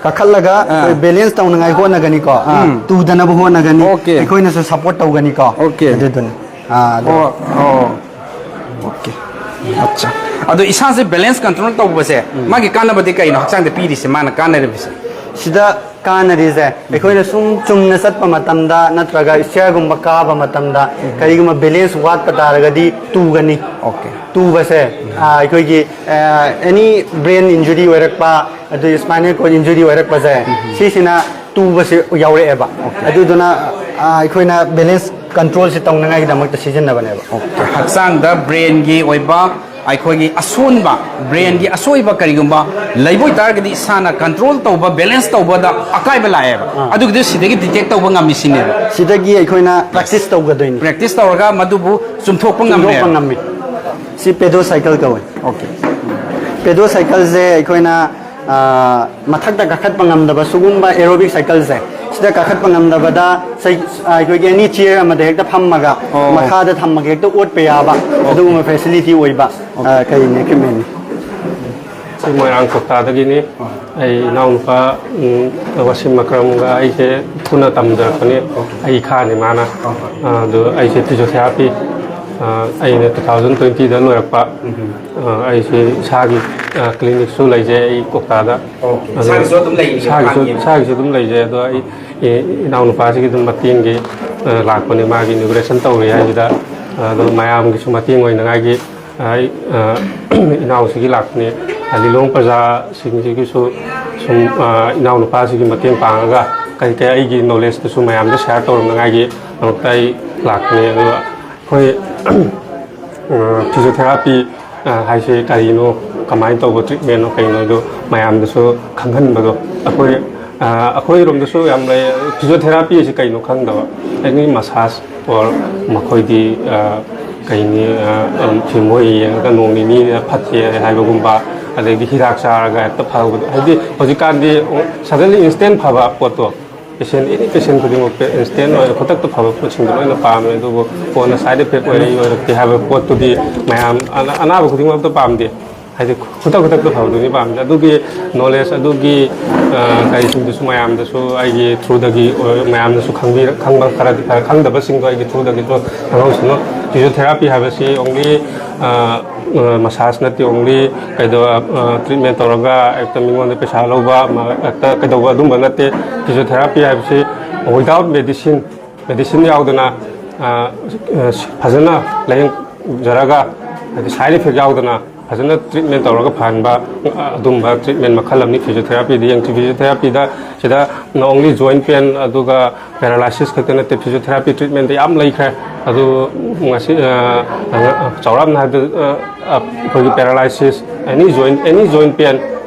ꯀꯥꯈꯠꯂꯒ ꯑꯩꯈꯣꯏ ꯕꯦꯂꯦꯟꯁ ꯇꯧꯅꯉꯥꯏ ꯍꯣꯠꯅꯒꯅꯤꯀꯣ꯫ ꯑꯥ, ꯇꯨꯗꯅꯕ ꯍꯣꯠꯅꯒꯅꯤ꯫ Okay. ꯑꯩꯈꯣꯏꯅꯁꯨ ꯁꯞꯄꯣꯔꯠ ꯇꯧꯒꯅꯤꯀꯣ꯫ Okay. ꯑꯗꯨꯗꯨꯅ ꯑꯥ, ꯑꯗꯨ ꯑꯣ ꯑꯣ꯫ Okay. ꯑꯠꯆꯥ꯫ ꯑꯗꯣ ꯏꯁꯥꯁꯦ ꯕꯦꯂꯦꯟꯁ ꯀꯟꯇ꯭ꯔꯣꯜ ꯇꯧꯕꯁꯦ ꯃꯥꯒꯤ ꯀꯥꯟꯅꯕꯗꯤ ꯀꯩꯅꯣ, ꯍꯛꯆꯥꯡꯗ ꯄꯤꯔꯤꯁꯦ, ꯃꯥꯅ ꯀꯥꯟꯅꯔꯤꯕꯁꯦ? ꯁꯤꯗ ꯀꯥꯟꯅꯔꯤꯁꯦ, ꯑꯩꯈꯣꯏꯅ ꯁꯨꯝ ꯆꯨꯝꯅ ꯆꯠꯄ ꯃꯇꯝꯗ ꯅꯠꯇ꯭ꯔꯒ ꯏꯁꯇꯤꯌꯔꯒꯨꯝꯕ ꯀꯥꯕ ꯃꯇꯝꯗ ꯀꯔꯤꯒꯨꯝꯕ ꯕꯦꯂꯦꯟꯁ ꯋꯥꯠꯄ ꯇꯥꯔꯒꯗꯤ ꯇꯨꯒꯅꯤ꯫ Okay. ꯇꯨꯕꯁꯦ ꯑ, ꯑꯩꯈꯣꯏꯒꯤ ꯑꯦꯅꯤ ꯕ꯭ꯔꯦꯟ ꯏꯟꯖꯨꯔꯤ ꯑꯣꯏꯔꯛꯄ, ꯑꯗꯨ ꯁ꯭ꯄꯥꯏꯅꯦꯜ ꯀꯣꯔꯗ ꯏꯟꯖꯨꯔꯤ ꯑꯣꯏꯔꯛꯄꯁꯦ, ꯁꯤꯁꯤꯅ ꯇꯨꯕꯁꯦ ꯌꯥꯎꯔꯛꯑꯦꯕ꯫ ꯑꯗꯨꯗꯨꯅ ꯑ, ꯑꯩꯈꯣꯏꯅ ꯕꯦꯂꯦꯟꯁ ꯀꯟꯇ꯭ꯔꯣꯜꯁꯦ ꯇꯧꯅꯉꯥꯏꯒꯤꯗꯃꯛꯇ ꯁꯤꯖꯤꯟꯅꯕꯅꯦꯕ꯫ ꯍꯛꯆꯥꯡꯗ ꯕ꯭ꯔꯦꯟꯒꯤ ꯑꯣꯏꯕ, ꯑꯩꯈꯣꯏꯒꯤ ꯑꯁꯣꯟꯕ, ꯕ꯭ꯔꯦꯟꯒꯤ ꯑꯁꯣꯏꯕ ꯀꯔꯤꯒꯨꯝꯕ ꯂꯩꯕ ꯑꯣꯏꯇꯥꯔꯒꯗꯤ ꯏꯁꯥꯅ ꯀꯟꯇ꯭ꯔꯣꯜ ꯇꯧꯕ, ꯕꯦꯂꯦꯟꯁ ꯇꯧꯕꯗ ꯑꯀꯥꯏꯕ ꯂꯥꯛꯑꯦꯕ꯫ ꯑꯗꯨꯒꯤꯗꯨ ꯁꯤꯗꯒꯤ ꯗꯤꯇꯦꯛ ꯇꯧꯕ ꯉꯝꯃꯤ ꯁꯤꯅꯦꯕ꯫ ꯁꯤꯗꯒꯤ ꯑꯩꯈꯣꯏꯅ ꯄ꯭ꯔꯦꯛꯇꯤꯁ ꯇꯧꯒꯗꯣꯏꯅꯤ꯫ ꯄ꯭ꯔꯦꯛꯇꯤꯁ ꯇꯧꯔꯒ ꯃꯗꯨꯕꯨ ꯆꯨꯝꯊꯣꯛꯄ ꯉꯝꯃꯦ꯫ ꯆꯨꯝꯊꯣꯛꯄ ꯉꯝꯃꯤ꯫ ꯁꯤ ꯄꯦꯗꯣ ꯁꯥꯏꯀꯜ ꯀꯧꯋꯦ꯫ Okay. ꯄꯦꯗꯣ ꯁꯥꯏꯀꯜꯁꯦ ꯑꯩꯈꯣꯏꯅ ꯑ, ꯃꯊꯛꯇ ꯀꯥꯈꯠꯄ ꯉꯝꯗꯕ ꯁꯤꯒꯨꯝꯕ ꯑꯦꯔꯣꯕꯤꯛ ꯁꯥꯏꯀꯜꯁꯦ, ꯁꯤꯗ ꯀꯥꯈꯠꯄ ꯉꯝꯗꯕꯗ ꯁꯩ-, ꯑꯩꯈꯣꯏꯒꯤ ꯑꯦꯅꯤ ꯆꯤꯌꯔ ꯑꯃꯗ ꯍꯦꯛꯇ ꯐꯝꯃꯒ ꯑꯣ꯫ ꯃꯈꯥꯗ ꯊꯝꯃꯒ ꯍꯦꯛꯇ ꯑꯣꯠꯄ ꯌꯥꯕ ꯑꯣ꯫ ꯑꯗꯨꯒꯨꯝꯕ ꯐꯦꯁꯤꯂꯤꯇꯤ ꯑꯣꯏꯕ, ꯑꯣ꯫ ꯑ, ꯀꯔꯤꯅꯤ, ꯏꯀ꯭ꯋꯤꯞꯃꯦꯟꯅꯤ꯫ ꯁꯤ ꯃꯣꯏꯔꯥꯡ ꯀꯣꯛꯇꯥꯗꯒꯤꯅꯤ꯫ ꯑꯣ꯫ ꯑꯩ ꯏꯅꯥꯎꯅꯨꯄꯥ, ꯎꯝ, ꯋꯥꯁꯤꯝ ꯑꯀ꯭ꯔꯝꯒ ꯑꯩꯁꯦ ꯄꯨꯟꯅ ꯇꯝꯖꯔꯛꯄꯅꯤ꯫ ꯑꯣ꯫ ꯑꯩ ꯏꯈꯥꯅꯤ ꯃꯥꯅ꯫ ꯑꯣ꯫ ꯑ, ꯑꯗꯨ ꯑꯩꯁꯦ ꯐꯤꯖꯣꯊꯦꯔꯥꯄꯤ, ꯑ, ꯑꯩꯅ ꯇꯨ ꯊꯥꯎꯖꯟ ꯇ꯭ꯋꯦꯟꯇꯤꯗ ꯂꯣꯏꯔꯛꯄ꯫ ꯎꯝ꯫ ꯑ, ꯑꯩꯁꯦ ꯏꯁꯥꯒꯤ, ꯑ, ꯀ꯭ꯂꯤꯅꯤꯛꯁꯨ ꯂꯩꯖꯩ ꯑꯩ ꯀꯣꯛꯇꯥꯗ꯫ ꯑꯣꯀꯦ꯫ ꯑꯗꯨ ꯏꯁꯥꯒꯤꯁꯨ ꯑꯗꯨꯝ ꯂꯩꯔꯤꯕ ꯏꯁꯥꯒꯤꯁꯨ, ꯐꯥꯝꯒꯤ? ꯏꯁꯥꯒꯤꯁꯨ ꯑꯗꯨꯝ ꯂꯩꯖꯩ꯫ ꯑꯗꯣ ꯑꯩ, ꯑꯦ, ꯏꯅꯥꯎꯅꯨꯄꯥꯁꯤꯒꯤ ꯑꯗꯨꯝ ꯃꯇꯦꯡꯒꯤ, ꯑ, ꯂꯥꯛꯄꯅꯦ꯫ ꯃꯥꯒꯤ ꯏꯅꯣꯒ꯭ꯔꯦꯁꯟ ꯇꯧꯔꯤ ꯍꯥꯏꯁꯤꯗ, ꯑ, ꯑꯗꯣ ꯃꯌꯥꯝꯒꯤꯁꯨ ꯃꯇꯦꯡ ꯑꯣꯏꯅꯉꯥꯏꯒꯤ, ꯑ, ꯑꯩ, ꯑ, ꯏꯅꯥꯎꯁꯤꯒꯤ ꯂꯥꯛꯄꯅꯦ꯫ ꯑ, ꯂꯤꯂꯣꯡ ꯄ꯭ꯔꯖꯥꯁꯤꯡꯁꯤꯒꯤꯁꯨ ꯁꯨꯝ, ꯑ, ꯏꯅꯥꯎꯅꯨꯄꯥꯁꯤꯒꯤ ꯃꯇꯦꯡ ꯄꯥꯡꯉꯒ ꯀꯔꯤ ꯀꯔꯤ ꯑꯩꯒꯤ ꯅꯣꯂꯦꯖꯇꯨꯁꯨ ꯃꯌꯥꯝꯗ ꯁꯤꯌꯥꯔ ꯇꯧꯔꯝꯅꯉꯥꯏꯒꯤ ꯗꯃꯛꯇ ꯑꯩ ꯂꯥꯛꯄꯅꯦ꯫ ꯑꯗꯨꯒ ꯑꯩꯈꯣꯏ, ꯑ, ꯐꯤꯖꯣꯊꯦꯔꯥꯄꯤ, ꯑ, ꯍꯥꯏꯁꯦ ꯀꯔꯤꯅꯣ, ꯀꯃꯥꯏꯅ ꯇꯧꯕ ꯇ꯭ꯔꯤꯠꯃꯦꯟꯅꯣ, ꯀꯩꯅꯣꯗꯣ ꯃꯌꯥꯝꯗꯁꯨ ꯈꯪꯍꯟꯕꯗꯣ꯫ ꯑꯩꯈꯣꯏ, ꯑ, ꯑꯩꯈꯣꯏꯔꯣꯝꯗꯁꯨ ꯌꯥꯝ ꯂꯩ꯫ ꯐꯤꯖꯣꯊꯦꯔꯥꯄꯤ ꯑꯁꯤ ꯀꯩꯅꯣ ꯈꯪꯗꯕ, ꯑꯦꯅꯤ ꯃꯁꯥꯖ ꯑꯣꯔ ꯃꯈꯣꯏꯗꯤ, ꯑ, ꯀꯩꯅꯤ, ꯑ, ꯑ, ꯐꯤꯂꯝ ꯃꯣꯏ ꯌꯦꯡꯉꯒ ꯅꯣꯡ ꯅꯤꯅꯤꯗ ꯐꯠꯇꯦ ꯍꯥꯏꯕꯒꯨꯝꯕ, ꯑꯗꯩꯗꯤ ꯍꯤꯗꯥꯛ ꯆꯥꯔꯒ ꯍꯦꯛꯇ ꯐꯕꯗꯣ, ꯍꯥꯏꯗꯤ ꯍꯧꯖꯤꯛꯀꯥꯟꯗꯤ ꯁꯗꯟꯂꯤ ꯏꯟꯁꯇꯦꯟ ꯐꯕ ꯄꯣꯠꯇꯣ꯫ ꯄꯦꯁꯦꯟ, ꯑꯦꯅꯤ ꯄꯦꯁꯦꯟ ꯈꯨꯗꯤꯡꯃꯛ ꯏꯟꯁꯇꯦꯟ ꯑꯣꯏꯅ ꯈꯨꯗꯛꯇ ꯐꯕ ꯄꯣꯠꯁꯤꯡꯗꯣ ꯂꯣꯏꯅ ꯄꯥꯝꯃꯦ꯫ ꯑꯗꯨꯕꯨ ꯀꯣꯟꯅ ꯁꯥꯏꯠ ꯏꯐꯦꯛ ꯑꯣꯏꯔꯛꯏ ꯑꯣꯏꯔꯛꯇꯦ ꯍꯥꯏꯕ ꯄꯣꯠꯇꯨꯗꯤ ꯃꯌꯥꯝ, ꯑꯅꯥ-, ꯑꯅꯥꯕ ꯈꯨꯗꯤꯡꯃꯛꯇ ꯄꯥꯝꯗꯦ꯫ ꯍꯥꯏꯗꯤ ꯈꯨꯗꯛ ꯈꯨꯗꯛꯇ ꯐꯕꯗꯨꯅꯤ ꯄꯥꯝꯃꯤꯁꯦ꯫ ꯑꯗꯨꯒꯤ ꯅꯣꯂꯦꯖ, ꯑꯗꯨꯒꯤ, ꯑ, ꯀꯔꯤꯁꯤꯡꯗꯨꯁꯨ ꯃꯌꯥꯝꯗꯁꯨ ꯑꯩꯒꯤ ꯊ꯭ꯔꯨꯗꯒꯤ, ꯑ, ꯃꯌꯥꯝꯅꯁꯨ ꯈꯪꯕꯤꯔ-, ꯈꯪꯕ ꯈꯔꯗꯤ ꯐꯔꯦ, ꯈꯪꯗꯕꯁꯤꯡꯗꯣ ꯑꯩꯒꯤ ꯊ꯭ꯔꯨꯗꯒꯤꯁꯨ ꯈꯪꯍꯧꯁꯅꯨ꯫ ꯐꯤꯖꯣꯊꯦꯔꯥꯄꯤ ꯍꯥꯏꯕꯁꯤ ꯑꯣꯡꯂꯤ, ꯑ, ꯑ, ꯃꯁꯥꯖ ꯅꯠꯇꯦ, ꯑꯣꯡꯂꯤ ꯀꯩꯗꯧ-, ꯑ, ꯇ꯭ꯔꯤꯠꯃꯦꯟ ꯇꯧꯔꯒ ꯍꯦꯛꯇ ꯃꯤꯉꯣꯟꯗ ꯄꯩꯁꯥ ꯂꯧꯕ, ꯑꯃ ꯍꯦꯛꯇ ꯀꯩꯗꯧꯕ ꯑꯗꯨꯝꯕ ꯅꯠꯇꯦ꯫ ꯐꯤꯖꯣꯊꯦꯔꯥꯄꯤ ꯍꯥꯏꯕꯁꯤ without medicine, ꯃꯦꯗꯤꯁꯤꯟ ꯌꯥꯎꯗꯅ, ꯑ, ꯑ, ꯐꯖꯅ ꯂꯥꯌꯦꯡꯖꯔꯒ, ꯍꯥꯏꯗꯤ ꯁꯥꯏꯠ ꯏꯐꯦꯛ ꯌꯥꯎꯗꯅ ꯐꯖꯅ ꯇ꯭ꯔꯤꯠꯃꯦꯟ ꯇꯧꯔꯒ ꯐꯍꯟꯕ, ꯑ, ꯑꯗꯨꯝꯕ ꯇ꯭ꯔꯤꯠꯃꯦꯟ ꯃꯈꯜ ꯑꯃꯅꯤ ꯐꯤꯖꯣꯊꯦꯔꯥꯄꯤꯗꯤ꯫ ꯌꯦꯡ-, ꯐꯤꯖꯣꯊꯦꯔꯥꯄꯤꯗ ꯁꯤꯗ only joint pain ꯑꯗꯨꯒ paralysis ꯈꯛꯇ ꯅꯠꯇꯦ, ꯐꯤꯖꯣꯊꯦꯔꯥꯄꯤ ꯇ꯭ꯔꯤꯠꯃꯦꯟꯗ ꯌꯥꯝ ꯂꯩꯈ꯭ꯔꯦ꯫ ꯑꯗꯨ ꯉꯁꯤ, ꯑ, ꯑ, ꯆꯥꯎꯔꯥꯛꯅ ꯍꯥꯏꯕꯗ, ꯑ, ꯑ, ꯑꯩꯈꯣꯏꯒꯤ paralysis, any joint, any joint pain,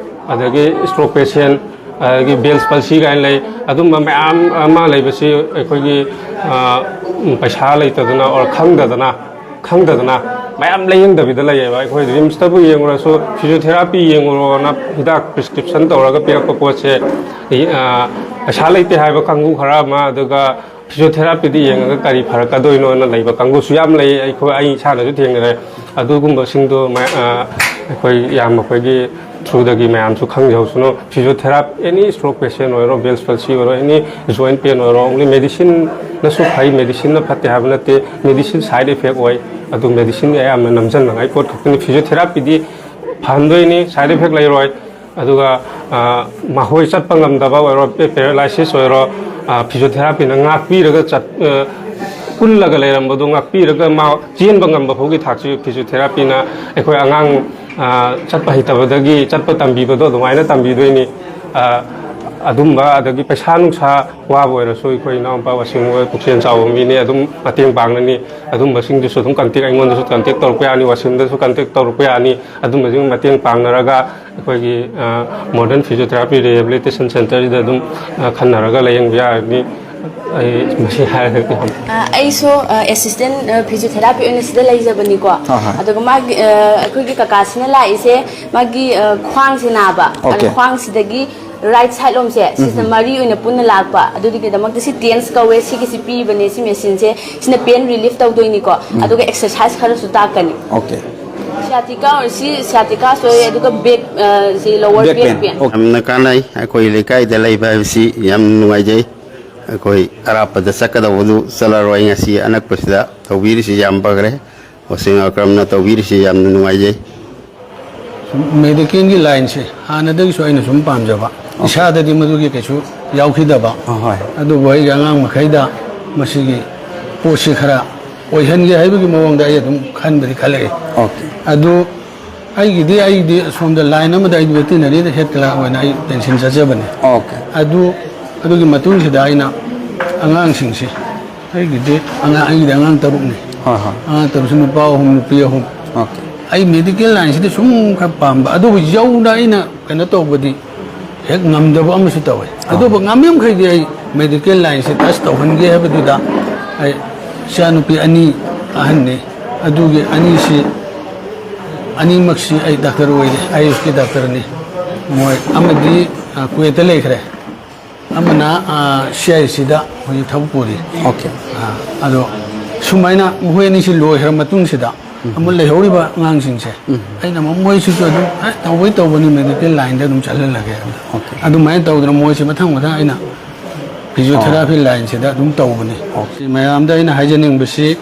ꯑꯗꯒꯤ stroke patient, ꯑꯗꯒꯤ Bell's palsy ꯀꯥꯏꯅ ꯂꯩ꯫ ꯑꯗꯨꯝꯕ ꯃꯌꯥꯝ ꯑꯃ ꯂꯩꯕꯁꯤ ꯑꯩꯈꯣꯏꯒꯤ, ꯑ, ꯄꯩꯁꯥ ꯂꯩꯇꯗꯅ or ꯈꯪꯗꯗꯅ, ꯈꯪꯗꯗꯅ ꯃꯌꯥꯝ ꯂꯥꯌꯦꯡꯗꯕꯤꯗ ꯂꯩꯌꯦꯕ꯫ ꯑꯩꯈꯣꯏ ꯔꯤꯝꯁꯇꯕꯨ ꯌꯦꯡꯉꯨꯔꯁꯨ, ꯐꯤꯖꯤꯌꯣꯊꯦꯔꯥꯄꯤ ꯌꯦꯡꯉꯨꯔꯣꯅ ꯍꯤꯗꯥꯛ ꯄ꯭ꯔꯤꯁꯀ꯭ꯔꯤꯞꯁꯟ ꯇꯧꯔꯒ ꯄꯤꯔꯛꯄ ꯄꯣꯠꯁꯦ, ꯑ, ꯄꯩꯁꯥ ꯂꯩꯇꯦ ꯍꯥꯏꯕ ꯀꯥꯡꯕꯨ ꯈꯔ ꯑꯃ, ꯑꯗꯨꯒ ꯐꯤꯖꯤꯌꯣꯊꯦꯔꯥꯄꯤꯗ ꯌꯦꯡꯉꯒ ꯀꯔꯤ ꯐꯔꯛꯀꯗꯣꯏꯅꯣꯅ ꯂꯩꯕ ꯀꯥꯡꯕꯨꯁꯨ ꯌꯥꯝ ꯂꯩ꯫ ꯑꯩꯈꯣꯏ, ꯑꯩ ꯏꯁꯥꯅꯁꯨ ꯊꯦꯡꯅꯔꯦ꯫ ꯑꯗꯨꯒꯨꯝꯕꯁꯤꯡꯗꯣ ꯃ-, ꯑ, ꯑꯩꯈꯣꯏ ꯏꯌꯥꯝꯕ ꯑꯩꯈꯣꯏꯒꯤ ꯊ꯭ꯔꯨꯗꯒꯤ ꯃꯌꯥꯝꯁꯨ ꯈꯪꯖꯍꯧꯁꯅꯨ꯫ ꯐꯤꯖꯤꯌꯣꯊꯦꯔꯥꯄꯤ, ꯑꯦꯅꯤ ꯁ꯭ꯇ꯭ꯔꯣꯛ ꯄꯦꯁꯦꯟ ꯑꯣꯏꯔꯣ, ꯕꯦꯜꯁ ꯄꯜꯁꯤ ꯑꯣꯏꯔꯣ, ꯑꯦꯅꯤ ꯖꯣꯏꯟ ꯄꯦꯟ ꯑꯣꯏꯔꯣ, ꯑꯣꯡꯂꯤ ꯃꯦꯗꯤꯁꯤꯟꯅꯁꯨ ꯐꯩ, ꯃꯦꯗꯤꯁꯤꯟꯅ ꯐꯠꯇꯦ ꯍꯥꯏꯕ ꯅꯠꯇꯦ꯫ ꯃꯦꯗꯤꯁꯤꯟ ꯁꯥꯏꯠ ꯏꯐꯦꯛ ꯑꯣꯏ, ꯑꯗꯨ ꯃꯦꯗꯤꯁꯤꯟꯒꯤ ꯑꯌꯥꯝꯕ ꯅꯝꯁꯤꯟꯅꯉꯥꯏ ꯄꯣꯠ ꯈꯛꯇꯅꯤ꯫ ꯐꯤꯖꯤꯌꯣꯊꯦꯔꯥꯄꯤꯗꯤ ꯐꯍꯟꯗꯣꯏꯅꯤ, ꯁꯥꯏꯠ ꯏꯐꯦꯛ ꯂꯩꯔꯣꯏ꯫ ꯑꯗꯨꯒ, ꯑ, ꯃꯈꯣꯏ ꯆꯠꯄ ꯉꯝꯗꯕ ꯑꯣꯏꯔꯣ, ꯄꯦ-, ꯄꯦꯔꯥꯂꯥꯏꯁꯤꯁ ꯑꯣꯏꯔꯣ, ꯑ, ꯐꯤꯖꯤꯌꯣꯊꯦꯔꯥꯄꯤꯅ ꯉꯥꯛꯄꯤꯔꯒ ꯆꯠ-, ꯑ, ꯀꯨꯜꯂꯒ ꯂꯩꯔꯝꯕꯗꯣ ꯉꯥꯛꯄꯤꯔꯒ ꯃꯥ ꯆꯦꯟꯕ ꯉꯝꯕ ꯐꯥꯎꯒꯤ ꯊꯥꯛꯁꯤ ꯐꯤꯖꯤꯌꯣꯊꯦꯔꯥꯄꯤꯅ ꯑꯩꯈꯣꯏ ꯑꯉꯥꯡ, ꯑ, ꯆꯠꯄ ꯍꯩꯇꯕꯗꯒꯤ ꯆꯠꯄ ꯇꯝꯕꯤꯕꯗꯣ ꯑꯗꯨꯃꯥꯏꯅ ꯇꯝꯕꯤꯗꯣꯏꯅꯤ꯫ ꯑ, ꯑꯗꯨꯝꯕ, ꯑꯗꯒꯤ ꯄꯩꯁꯥ ꯅꯨꯡꯁꯥ ꯋꯥꯕ ꯑꯣꯏꯔꯁꯨ ꯑꯩꯈꯣꯏ ꯏꯅꯥꯎꯅꯨꯄꯥ ꯋꯥꯁꯤꯡ ꯍꯣꯏ ꯄꯨꯛꯆꯦꯜ ꯆꯥꯎꯕ ꯃꯤꯅꯤ, ꯑꯗꯨꯝ ꯃꯇꯦꯡ ꯄꯥꯡꯅꯅꯤ꯫ ꯑꯗꯨꯝꯕꯁꯤꯡꯗꯨꯁꯨ ꯑꯗꯨꯝ ꯀꯟꯇꯦꯛ, ꯑꯩꯉꯣꯟꯗꯁꯨ ꯀꯟꯇꯦꯛ ꯇꯧꯔꯛꯄ ꯌꯥꯅꯤ, ꯋꯥꯁꯤꯡꯗꯁꯨ ꯀꯟꯇꯦꯛ ꯇꯧꯔꯛꯄ ꯌꯥꯅꯤ꯫ ꯑꯗꯨꯝꯕꯁꯤꯡ ꯃꯇꯦꯡ ꯄꯥꯡꯅꯔꯒ ꯑꯩꯈꯣꯏꯒꯤ, ꯑ, ꯃꯣꯗꯔꯟ ꯐꯤꯖꯤꯌꯣꯊꯦꯔꯥꯄꯤ ꯔꯤꯍꯦꯕꯤꯂꯤꯇꯦꯁꯟ ꯁꯦꯟꯇꯔꯁꯤꯗ ꯑꯗꯨꯝ, ꯑ, ꯈꯟꯅꯔꯒ ꯂꯥꯌꯦꯡꯕ ꯌꯥꯔꯅꯤ꯫ ꯑꯩ ꯃꯁꯤ ꯍꯥꯏꯔꯒꯗꯤ ꯌꯥꯝ ꯑ, ꯑꯩꯁꯨ, ꯑ, ꯑꯦꯁꯤꯁꯇꯦꯟ, ꯑ, ꯐꯤꯖꯤꯌꯣꯊꯦꯔꯥꯄꯤ ꯑꯣꯏꯅ ꯁꯤꯗ ꯂꯩꯖꯕꯅꯤꯀꯣ꯫ ꯍꯣꯏ, ꯍꯣꯏ꯫ ꯑꯗꯨꯒ ꯃꯥꯒꯤ, ꯑ, ꯑꯩꯈꯣꯏꯒꯤ ꯀꯀꯥꯁꯤꯅ ꯂꯥꯛꯏꯁꯦ, ꯃꯥꯒꯤ, ꯑ, ꯈ꯭ꯋꯥꯡꯁꯦ ꯅꯥꯕ꯫ ꯑꯗ ꯑꯣꯀꯦ꯫ ꯈ꯭ꯋꯥꯡꯁꯤꯗꯒꯤ ꯔꯥꯏꯠ ꯁꯥꯏꯠ ꯂꯣꯝꯁꯦ, ꯁꯤꯁꯤꯗ ꯎꯝ꯫ ꯃꯔꯤ ꯑꯣꯏꯅ ꯄꯨꯟꯅ ꯂꯥꯛꯄ꯫ ꯑꯗꯨꯗꯨꯒꯤꯗꯃꯛꯇ ꯁꯤ ꯇꯦꯟꯁ ꯀꯧꯋꯦ, ꯁꯤꯒꯤꯁꯤ ꯄꯤꯕꯅꯦ, ꯁꯤ ꯃꯦꯆꯤꯟꯁꯦ, ꯁꯤꯅ ꯄꯦꯟ ꯔꯤꯂꯤꯐ ꯇꯧꯗꯣꯏꯅꯤꯀꯣ꯫ ꯎꯝ꯫ ꯑꯗꯨꯒ ꯑꯦꯛꯁꯔꯁꯥꯏꯁ ꯈꯔꯁꯨ ꯇꯥꯛꯀꯅꯤ꯫ ꯑꯣꯀꯦ꯫ ꯁꯤꯌꯥꯇꯤꯀꯥ ꯑꯣꯏꯔꯁꯤ, ꯁꯤꯌꯥꯇꯤꯀꯥꯁꯨ ꯑꯣꯏ, ꯑꯗꯨꯒ ꯕꯦꯛ, ꯑ, ꯁꯤ lower back back pain. Pain. Okay. ꯌꯥꯝꯅ ꯀꯥꯟꯅꯩ꯫ ꯑꯩꯈꯣꯏ ꯂꯩꯀꯥꯏꯗ ꯂꯩꯕ ꯍꯥꯏꯕꯁꯤ ꯌꯥꯝ ꯅꯨꯡꯉꯥꯏꯖꯩ꯫ ꯑꯩꯈꯣꯏ ꯑꯔꯥꯞꯄꯗ ꯆꯠꯀꯗꯧꯕꯗꯨ ꯆꯠꯂꯔꯣꯏ꯫ ꯉꯁꯤ ꯑꯅꯛꯄꯁꯤꯗ ꯇꯧꯕꯤꯔꯤꯁꯤ ꯌꯥꯝ ꯐꯈ꯭ꯔꯦ꯫ ꯋꯥꯁꯤꯡ ꯑꯀ꯭ꯔꯝꯅ ꯇꯧꯕꯤꯔꯤꯁꯤ ꯌꯥꯝꯅ ꯅꯨꯡꯉꯥꯏꯖꯩ꯫ ꯁꯨꯝ ꯃꯦꯗꯤꯀꯦꯜꯒꯤ ꯂꯥꯏꯟꯁꯦ ꯍꯥꯟꯅꯗꯒꯤꯁꯨ ꯑꯩꯅ ꯁꯨꯝ ꯄꯥꯝꯖꯕ, ꯑꯣꯀꯦ꯫ ꯏꯁꯥꯗꯗꯤ ꯃꯗꯨꯒꯤ ꯀꯩꯁꯨ ꯌꯥꯎꯈꯤꯗꯕ꯫ ꯑ, ꯍꯣꯏ꯫ ꯑꯗꯨꯕꯨ ꯑꯩꯒꯤ ꯑꯉꯥꯡ ꯃꯈꯩꯗ ꯃꯁꯤꯒꯤ ꯄꯣꯠꯁꯤ ꯈꯔ ꯑꯣꯏꯍꯟꯒꯦ ꯍꯥꯏꯕꯒꯤ ꯃꯑꯣꯡꯗ ꯑꯩ ꯑꯗꯨꯝ ꯈꯟꯕꯗꯤ ꯈꯜꯂꯛꯏ꯫ ꯑꯣꯀꯦ꯫ ꯑꯗꯨ ꯑꯩꯒꯤꯗꯤ, ꯑꯩꯗꯤ ꯁꯣꯝꯗ ꯂꯥꯏꯟ ꯑꯃꯗ ꯑꯩꯗꯤ ꯚꯦꯇꯤꯅꯔꯤꯗ ꯍꯦꯗ ꯀ꯭ꯂꯥꯔꯛ ꯑꯣꯏꯅ ꯑꯩ ꯄꯦꯟꯁꯤꯟ ꯆꯠꯆꯕꯅꯤ꯫ ꯑꯣꯀꯦ꯫ ꯑꯗꯨ, ꯑꯗꯨꯒꯤ ꯃꯇꯨꯡꯁꯤꯗ ꯑꯩꯅ ꯑꯉꯥꯡꯁꯤꯡꯁꯤ, ꯑꯩꯒꯤꯗꯤ ꯑꯉꯥꯡ, ꯑꯩꯒꯤꯗꯤ ꯑꯉꯥꯡ ꯇꯔꯨꯛꯅꯤ꯫ ꯍꯣꯏ, ꯍꯣꯏ꯫ ꯑꯉꯥꯡ ꯇꯔꯨꯛꯁꯤ ꯅꯨꯄꯥ ꯑꯍꯨꯝ, ꯅꯨꯄꯤ ꯑꯍꯨꯝ꯫ ꯑꯣꯀꯦ꯫ ꯑꯩ ꯃꯦꯗꯤꯀꯦꯜ ꯂꯥꯏꯟꯁꯤꯗꯤ ꯁꯨꯝ ꯈꯔ ꯄꯥꯝꯕ, ꯑꯗꯨꯕꯨ ꯌꯧꯅ ꯑꯩꯅ ꯀꯩꯅꯣ ꯇꯧꯕꯗꯤ ꯍꯦꯛ ꯉꯝꯗꯕ ꯑꯃꯁꯨ ꯇꯧꯋꯦ꯫ ꯑꯥ꯫ ꯑꯗꯨꯕꯨ ꯉꯝꯃꯤꯃꯈꯩꯗꯤ ꯑꯩ ꯃꯦꯗꯤꯀꯦꯜ ꯂꯥꯏꯟꯁꯤ ꯇꯆ ꯇꯧꯍꯟꯒꯦ ꯍꯥꯏꯕꯗꯨꯗ ꯑꯩ ꯏꯆꯥꯅꯨꯄꯤ ꯑꯅꯤ ꯑꯍꯟꯅꯤ꯫ ꯑꯗꯨꯒꯤ ꯑꯅꯤꯁꯤ, ꯑꯅꯤꯃꯛꯁꯤ ꯑꯩ ꯗꯥꯛꯇꯔ ꯑꯣꯏꯔꯤ, ꯑꯥꯏ ꯑꯦꯁꯀꯤ ꯗꯥꯛꯇꯔꯅꯤ꯫ ꯃꯣꯏ ꯑꯃꯗꯤ, ꯑ, ꯀꯨꯋꯦꯠꯇ ꯂꯩꯈ꯭ꯔꯦ, ꯑꯃꯅ, ꯑ, ꯁꯤ ꯑꯥꯏ ꯁꯤꯗ ꯍꯧꯖꯤꯛ ꯊꯕꯛ ꯄꯨꯔꯤ꯫ ꯑꯣꯀꯦ꯫ ꯑ, ꯑꯗꯣ ꯁꯨꯃꯥꯏꯅ ꯃꯈꯣꯏ ꯑꯅꯤꯁꯤ ꯂꯣꯏꯈ꯭ꯔ ꯃꯇꯨꯡꯁꯤꯗ ꯑꯃꯨꯛ ꯂꯩꯍꯧꯔꯤꯕ ꯑꯉꯥꯡꯁꯤꯡꯁꯦ ꯑꯩꯅ ꯑꯃꯨꯛ ꯃꯣꯏꯁꯤꯁꯨ ꯑꯗꯨꯝ, "ꯑꯦ, ꯇꯧꯕꯩ ꯇꯧꯕꯅꯤ, ꯃꯦꯗꯤꯀꯦꯜ ꯂꯥꯏꯟꯗ ꯑꯗꯨꯝ ꯆꯠꯍꯜꯂꯒꯦ"꯫ ꯑꯣꯀꯦ꯫ ꯑꯗꯨꯃꯥꯏꯅ ꯇꯧꯗꯅ ꯃꯣꯏꯁꯤ ꯃꯊꯪ ꯃꯊꯪ ꯑꯩꯅ ꯐꯤꯖꯤꯑꯣꯊꯦꯔꯥꯄꯤ ꯂꯥꯏꯟꯁꯤꯗ ꯑꯗꯨꯝ ꯇꯧꯕꯅꯤ꯫ ꯁꯤ ꯃꯌꯥꯝꯗ ꯑꯩꯅ ꯍꯥꯏꯖꯅꯤꯡꯕꯁꯤ,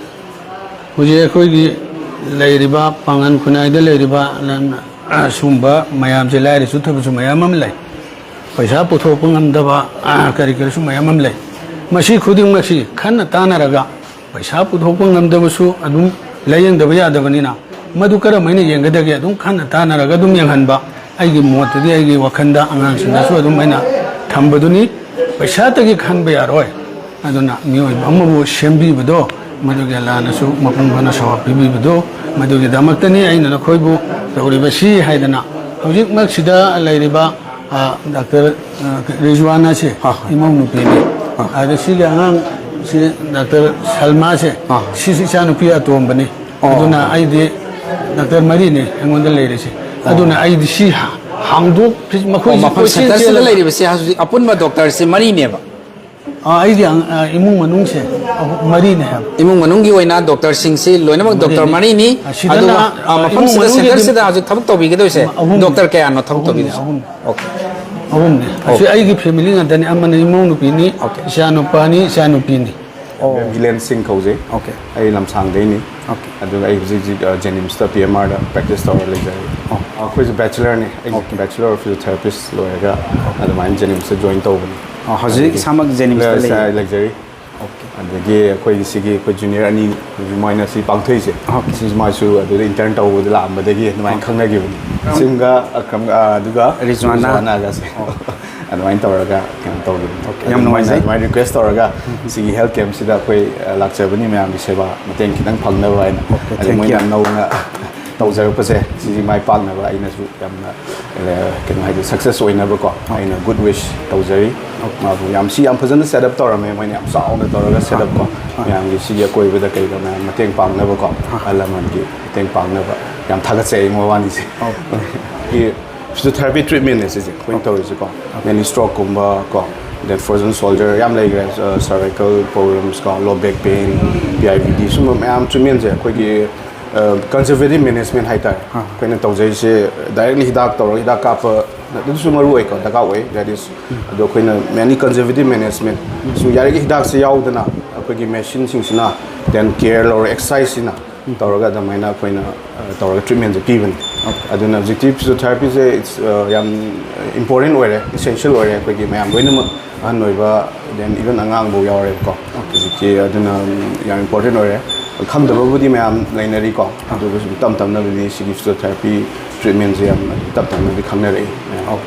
ꯍꯧꯖꯤꯛ ꯑꯩꯈꯣꯏꯒꯤ ꯂꯩꯔꯤꯕ ꯄꯥꯡꯒꯜ ꯈꯨꯟꯅꯥꯏꯗ ꯂꯩꯔꯤꯕ ꯂꯝ-, ꯑ, ꯁꯨꯝꯕ ꯃꯌꯥꯝꯁꯦ ꯂꯥꯏꯔ ꯆꯨꯠꯊꯕꯁꯨ ꯃꯌꯥꯝ ꯑꯃ ꯂꯩ, ꯄꯩꯁꯥ ꯄꯨꯊꯣꯛꯄ ꯉꯝꯗꯕ, ꯑ, ꯀꯔꯤ ꯀꯔꯤꯁꯨ ꯃꯌꯥꯝ ꯑꯃ ꯂꯩ꯫ ꯃꯁꯤ ꯈꯨꯗꯤꯡꯃꯛꯁꯤ ꯈꯟꯅ ꯇꯥꯟꯅꯔꯒ, ꯄꯩꯁꯥ ꯄꯨꯊꯣꯛꯄ ꯉꯝꯗꯕꯁꯨ ꯑꯗꯨꯝ ꯂꯥꯏꯌꯦꯡꯗꯕ ꯌꯥꯗꯕꯅꯤꯅ, ꯃꯗꯨ ꯀꯔꯝ ꯍꯥꯏꯅ ꯌꯦꯡꯒꯗꯒꯦ? ꯑꯗꯨꯝ ꯈꯟꯅ ꯇꯥꯟꯅꯔꯒ ꯑꯗꯨꯝ ꯌꯦꯡꯍꯟꯕ, ꯑꯩꯒꯤ ꯃꯣꯠꯇꯗꯤ, ꯑꯩꯒꯤ ꯋꯥꯈꯜꯗ ꯑꯉꯥꯡꯁꯤꯡꯗꯁꯨ ꯑꯗꯨꯝ ꯑꯩꯅ ꯊꯝꯕꯗꯨꯅꯤ꯫ ꯄꯩꯁꯥꯇꯒꯤ ꯈꯟꯕ ꯌꯥꯔꯣꯏ꯫ ꯑꯗꯨꯅ ꯃꯤꯑꯣꯏꯕ ꯑꯃꯕꯨ ꯁꯦꯝꯕꯤꯕꯗꯣ, ꯃꯗꯨꯒꯤ ꯑꯜꯂꯥꯅꯁꯨ ꯃꯄꯨꯡ ꯐꯥꯅ ꯁꯥꯋꯥ ꯄꯤꯕꯤꯕꯗꯣ, ꯃꯗꯨꯒꯤꯗꯃꯛꯇꯅꯤ ꯑꯩꯅ ꯅꯈꯣꯏꯕꯨ ꯇꯧꯔꯤꯕꯁꯤ ꯍꯥꯏꯗꯅ꯫ ꯍꯧꯖꯤꯛꯃꯛꯁꯤꯗ ꯂꯩꯔꯤꯕ, ꯑ, ꯗꯥꯛꯇꯔ, ꯑ, ꯔꯤꯖꯋꯥꯅꯥꯁꯦ ꯍꯥ, ꯍꯥ꯫ ꯏꯃꯧ ꯅꯨꯄꯤꯅꯤ꯫ ꯍꯥ꯫ ꯑꯗ ꯁꯤꯒꯤ ꯑꯉꯥꯡꯁꯤ, ꯗꯥꯛꯇꯔ ꯁꯜꯃꯥꯁꯦ, ꯍꯥ꯫ ꯁꯤꯁꯨ ꯏꯆꯥꯅꯨꯄꯤ ꯑꯇꯣꯝꯕꯅꯤ꯫ ꯑꯣ꯫ ꯑꯗꯨꯅ ꯑꯩꯗꯤ ꯗꯥꯛꯇꯔ ꯃꯔꯤꯅꯤ ꯑꯩꯉꯣꯟꯗ ꯂꯩꯔꯤꯁꯦ꯫ ꯑꯗꯨꯅ ꯑꯩꯗꯤ ꯁꯤ ꯍꯥ-, ꯍꯥꯡꯗꯣꯛ-, ꯑꯣ, ꯃꯈꯣꯏꯁꯤ ꯃꯐꯝ ꯀꯣꯏꯆꯦꯟ ꯁꯦꯟꯇꯔꯁꯤꯗ ꯆꯦꯜꯂꯒ ꯂꯩꯔꯤꯕꯁꯦ ꯍꯧꯖꯤꯛ ꯑꯄꯨꯟꯕ ꯗꯣꯛꯇꯔꯁꯦ ꯃꯔꯤꯅꯦꯕ꯫ ꯑ, ꯑꯩꯒꯤ ꯑꯪ-, ꯑ, ꯏꯃꯨꯡ ꯃꯅꯨꯡꯁꯦ ꯑꯍꯨꯝ, ꯃꯔꯤꯅꯦ ꯍꯥꯏꯕ꯫ ꯏꯃꯨꯡ ꯃꯅꯨꯡꯒꯤ ꯑꯣꯏꯅ ꯗꯣꯛꯇꯔꯁꯤꯡꯁꯤ ꯂꯣꯏꯅꯃꯛ ꯗꯣꯛꯇꯔ ꯃꯔꯤꯅꯤ꯫ ꯃꯔꯤꯅꯤ꯫ ꯑꯁꯤꯗꯅ, ꯑꯗꯨꯒ, ꯑ, ꯑ, ꯃꯐꯝꯁꯤꯗ, ꯏꯃꯨꯡ ꯃꯅꯨꯡꯒꯤ ꯁꯦꯟꯇꯔꯁꯤꯗ ꯍꯧꯖꯤꯛ ꯊꯕꯛ ꯇꯧꯕꯤꯒꯗꯣꯏꯁꯦ ꯑꯍꯨꯝꯅꯤ, ꯗꯣꯛꯇꯔ ꯀꯌꯥꯅꯣ ꯊꯕꯛ ꯑꯍꯨꯝꯅꯤ, ꯇꯧꯕꯤꯗꯣꯏꯁꯦ? ꯑꯍꯨꯝ꯫ ꯑꯣꯀꯦ꯫ ꯑꯍꯨꯝꯅꯤ꯫ ꯑꯁꯤ ꯑꯩꯒꯤ ꯐꯦꯃꯤꯂꯤ ꯉꯥꯛꯇꯅꯤ꯫ ꯑꯃꯅ ꯏꯃꯧ ꯅꯨꯄꯤꯅꯤ, ꯑꯣꯀꯦ꯫ ꯏꯆꯥ ꯅꯨꯄꯥꯅꯤ, ꯏꯆꯥ ꯅꯨꯄꯤꯅꯤ꯫ ꯑꯣ꯫ ꯒꯤꯂꯦꯟ ꯁꯤꯡ ꯀꯧꯖꯩ꯫ ꯑꯣꯀꯦ꯫ ꯑꯩ ꯂꯝꯁꯥꯡꯗꯩꯅꯤ꯫ ꯑꯣꯀꯦ꯫ ꯑꯗꯨꯒ ꯑꯩ ꯍꯧꯖꯤꯛ ꯍꯧꯖꯤꯛ, ꯑ, ꯖꯦꯅꯤꯝꯁꯇ ꯄꯤ ꯑꯦꯝ ꯑꯥꯔꯗ ꯄ꯭ꯔꯦꯛꯇꯤꯁ ꯇꯧꯔ ꯂꯩꯖꯔꯤ꯫ ꯑꯣ꯫ ꯑꯩꯈꯣꯏꯁꯨ ꯕꯦꯆꯂꯔꯅꯤ꯫ ꯑꯩ ꯑꯣꯀꯦ꯫ ꯕꯦꯆꯂꯔ ꯑꯣꯐ ꯐꯤꯖꯤꯑꯣꯊꯦꯔꯥꯄꯤꯁ ꯂꯣꯏꯔꯒ ꯑꯗꯨꯃꯥꯏꯅ ꯖꯦꯅꯤꯝꯁꯇ ꯖꯣꯏꯟ ꯇꯧꯕꯅꯤ꯫ ꯑꯣ, ꯍꯧꯖꯤꯛ ꯏꯁꯥꯃꯛ ꯖꯦꯅꯤꯝꯁꯇ ꯂꯩ꯫ ꯂꯩꯖꯔꯤ꯫ ꯑꯣꯀꯦ꯫ ꯑꯗꯒꯤ ꯑꯩꯈꯣꯏꯒꯤ ꯁꯤꯒꯤ ꯑꯩꯈꯣꯏ ꯖꯨꯅꯤꯌꯔ ꯑꯅꯤ ꯃꯣꯏꯅ ꯁꯤ ꯄꯥꯡꯊꯣꯛꯏꯁꯦ꯫ ꯑꯣꯀꯦ꯫ ꯁꯤꯁꯦ ꯃꯥꯁꯨ ꯑꯗꯨꯗ ꯏꯟꯇꯔꯟ ꯇꯧꯕꯗ ꯂꯥꯛꯑꯝꯕꯗꯒꯤ ꯑꯗꯨꯃꯥꯏꯅ ꯈꯪꯅꯈꯤꯕꯅꯤ꯫ ꯁꯤꯝꯒ ꯑꯀ꯭ꯔꯝ, ꯑ, ꯑꯗꯨꯒ ꯔꯤꯖꯋꯥꯅꯥ꯫ ꯔꯤꯖꯋꯥꯅꯥꯒꯁꯦ꯫ ꯑꯗꯨꯃꯥꯏꯅ ꯇꯧꯔꯒ ꯀꯩꯅꯣ ꯇꯧꯈꯤꯕꯅꯤ꯫ ꯌꯥꯝ ꯑꯗꯨ ꯃꯣꯏꯅ ꯅꯨꯡꯉꯥꯏꯖꯩ꯫ ꯑꯗꯨꯃꯥꯏꯅ ꯔꯤꯀ꯭ꯋꯦꯁ ꯇꯧꯔꯒ ꯁꯤꯒꯤ ꯍꯦꯜꯊ ꯀꯦꯝꯞꯁꯤꯗ ꯑꯩꯈꯣꯏ, ꯑ, ꯂꯥꯛꯆꯕꯅꯤ, ꯃꯌꯥꯝꯒꯤ ꯁꯦꯕꯥ ꯃꯇꯦꯡ ꯈꯤꯇꯪ ꯐꯪꯅꯕ ꯍꯥꯏꯅ꯫ ꯑꯣꯀꯦ, ꯑꯗꯩ thank ꯃꯣꯏꯅ you꯫ ꯅꯧꯅ ꯇꯧꯖꯔꯛꯄꯁꯦ ꯁꯤꯁꯤ ꯃꯥꯏ ꯄꯥꯛꯅꯕ ꯑꯩꯅꯁꯨ ꯌꯥꯝꯅ ꯑ, ꯀꯩꯅꯣ ꯍꯥꯏꯗꯤ ꯁꯛꯁꯦꯁ ꯑꯣꯏꯅꯕꯀꯣ ꯑꯩꯅ ꯒꯨꯗ ꯋꯤꯁ ꯇꯧꯖꯔꯤ꯫ ꯃꯥꯕꯨ ꯌꯥꯝ ꯁꯤ ꯌꯥꯝ ꯐꯖꯅ ꯁꯦꯠ ꯑꯞ ꯇꯧꯔꯝꯃꯦ, ꯃꯣꯏꯅ ꯌꯥꯝ ꯆꯥꯎꯅ ꯇꯧꯔꯒ ꯁꯦꯠ ꯑꯞ ꯀꯣ ꯃꯌꯥꯝꯒꯤ ꯁꯤꯒꯤ ꯑꯀꯣꯏꯕꯗ ꯀꯩꯗ ꯃꯌꯥꯝ ꯃꯇꯦꯡ ꯄꯥꯡꯅꯕꯀꯣ ꯑꯍꯜ ꯂꯃꯟꯒꯤ ꯃꯇꯦꯡ ꯄꯥꯡꯅꯕ ꯌꯥꯝ ꯊꯥꯒꯠꯆꯩ ꯃꯕꯥꯅꯤꯁꯦ꯫ ꯐꯤꯖꯤꯑꯣꯊꯦꯔꯥꯄꯤ ꯇ꯭ꯔꯤꯠꯃꯦꯟꯅꯦ ꯁꯤꯁꯦ ꯑꯩꯈꯣꯏꯅ ꯇꯧꯔꯤꯁꯦꯀꯣ꯫ ꯃꯦꯟꯂꯤ ꯁ꯭ꯇ꯭ꯔꯣꯛꯀꯨꯝꯕ ꯀꯣ, ꯗꯦꯠ ꯐ꯭ꯔꯣꯖꯟ ꯁꯣꯜꯖꯔ ꯌꯥꯝ ꯂꯩꯈ꯭ꯔꯦ꯫ ꯁꯔꯚꯥꯏꯀꯜ ꯄ꯭ꯔꯣꯕ꯭ꯂꯦꯝꯁ ꯀꯣ, low back pain, P I V D, ꯁꯨꯝꯕ ꯃꯌꯥꯝ ꯇ꯭ꯔꯤꯠꯃꯦꯟꯁꯦ ꯑꯩꯈꯣꯏꯒꯤ ꯀꯟꯖꯔꯕꯦꯇꯤꯞ ꯃꯦꯅꯦꯖꯃꯦꯟ ꯍꯥꯏꯇꯥꯔꯦ ꯑꯩꯈꯣꯏꯅ ꯇꯧꯖꯔꯤꯁꯦ꯫ ꯗꯥꯏꯔꯦꯛꯂꯤ ꯍꯤꯗꯥꯛ ꯇꯧꯔꯒ ꯍꯤꯗꯥꯛ ꯀꯥꯞꯄ ꯑꯗꯨꯁꯨ ꯃꯔꯨ ꯑꯣꯏꯀꯣ, ꯗꯔꯀꯥꯔ ꯑꯣꯏ꯫ ꯗꯦꯠ ꯏꯁ ꯑꯗꯣ ꯑꯩꯈꯣꯏꯅ ꯃꯦꯟꯂꯤ ꯀꯟꯖꯔꯕꯦꯇꯤꯞ ꯃꯦꯅꯦꯖꯃꯦꯟ ꯁꯨ ꯌꯥꯔꯤꯒꯩ ꯍꯤꯗꯥꯛꯁꯦ ꯌꯥꯎꯗꯅ ꯑꯩꯈꯣꯏꯒꯤ ꯃꯦꯁꯤꯟꯁꯤꯡꯁꯤꯅ ꯗꯦꯟ ꯀꯦꯌꯔ ꯂꯧꯔ ꯑꯦꯛꯁꯔꯁꯥꯏꯖꯁꯤꯅ ꯇꯧꯔꯒ ꯑꯗꯨꯃꯥꯏꯅ ꯑꯩꯈꯣꯏꯅ ꯑ, ꯇꯧꯔꯒ ꯇ꯭ꯔꯤꯠꯃꯦꯟꯁꯦ ꯄꯤꯕꯅꯤ꯫ ꯑꯗꯨꯅ ꯍꯧꯖꯤꯛꯇꯤ ꯐꯤꯖꯤꯑꯣꯊꯦꯔꯥꯄꯤꯁꯦ ꯏꯠꯁ ꯌꯥꯝ ꯏꯝꯄꯣꯔꯇꯦꯟ ꯑꯣꯏꯔꯦ, ꯏꯁꯦꯟꯁꯤꯌꯦꯜ ꯑꯣꯏꯔꯦ꯫ ꯑꯩꯈꯣꯏꯒꯤ ꯃꯌꯥꯝ ꯂꯣꯏꯅꯃꯛ ꯑꯍꯟ ꯑꯣꯏꯕ, ꯗꯦꯟ ꯏꯚꯟ ꯑꯉꯥꯡꯐꯧ ꯌꯥꯎꯔꯦꯕꯀꯣ ꯍꯧꯖꯤꯛꯇꯤ꯫ ꯑꯗꯨꯅ ꯌꯥꯝ ꯏꯝꯄꯣꯔꯇꯦꯟ ꯑꯣꯏꯔꯦ꯫ ꯈꯪꯗꯕꯕꯨꯗꯤ ꯃꯌꯥꯝ ꯂꯩꯅꯔꯤꯀꯣ, ꯑꯗꯨꯒꯁꯨ ꯇꯞ ꯇꯞꯅꯕꯨꯗꯤ ꯁꯤꯒꯤ ꯐꯤꯖꯤꯑꯣꯊꯦꯔꯥꯄꯤ ꯇ꯭ꯔꯤꯠꯃꯦꯟꯁꯦ ꯌꯥꯝ ꯇꯞ ꯇꯞꯅꯗꯤ ꯈꯪꯅꯔꯛꯏ ꯃꯌꯥꯝ꯫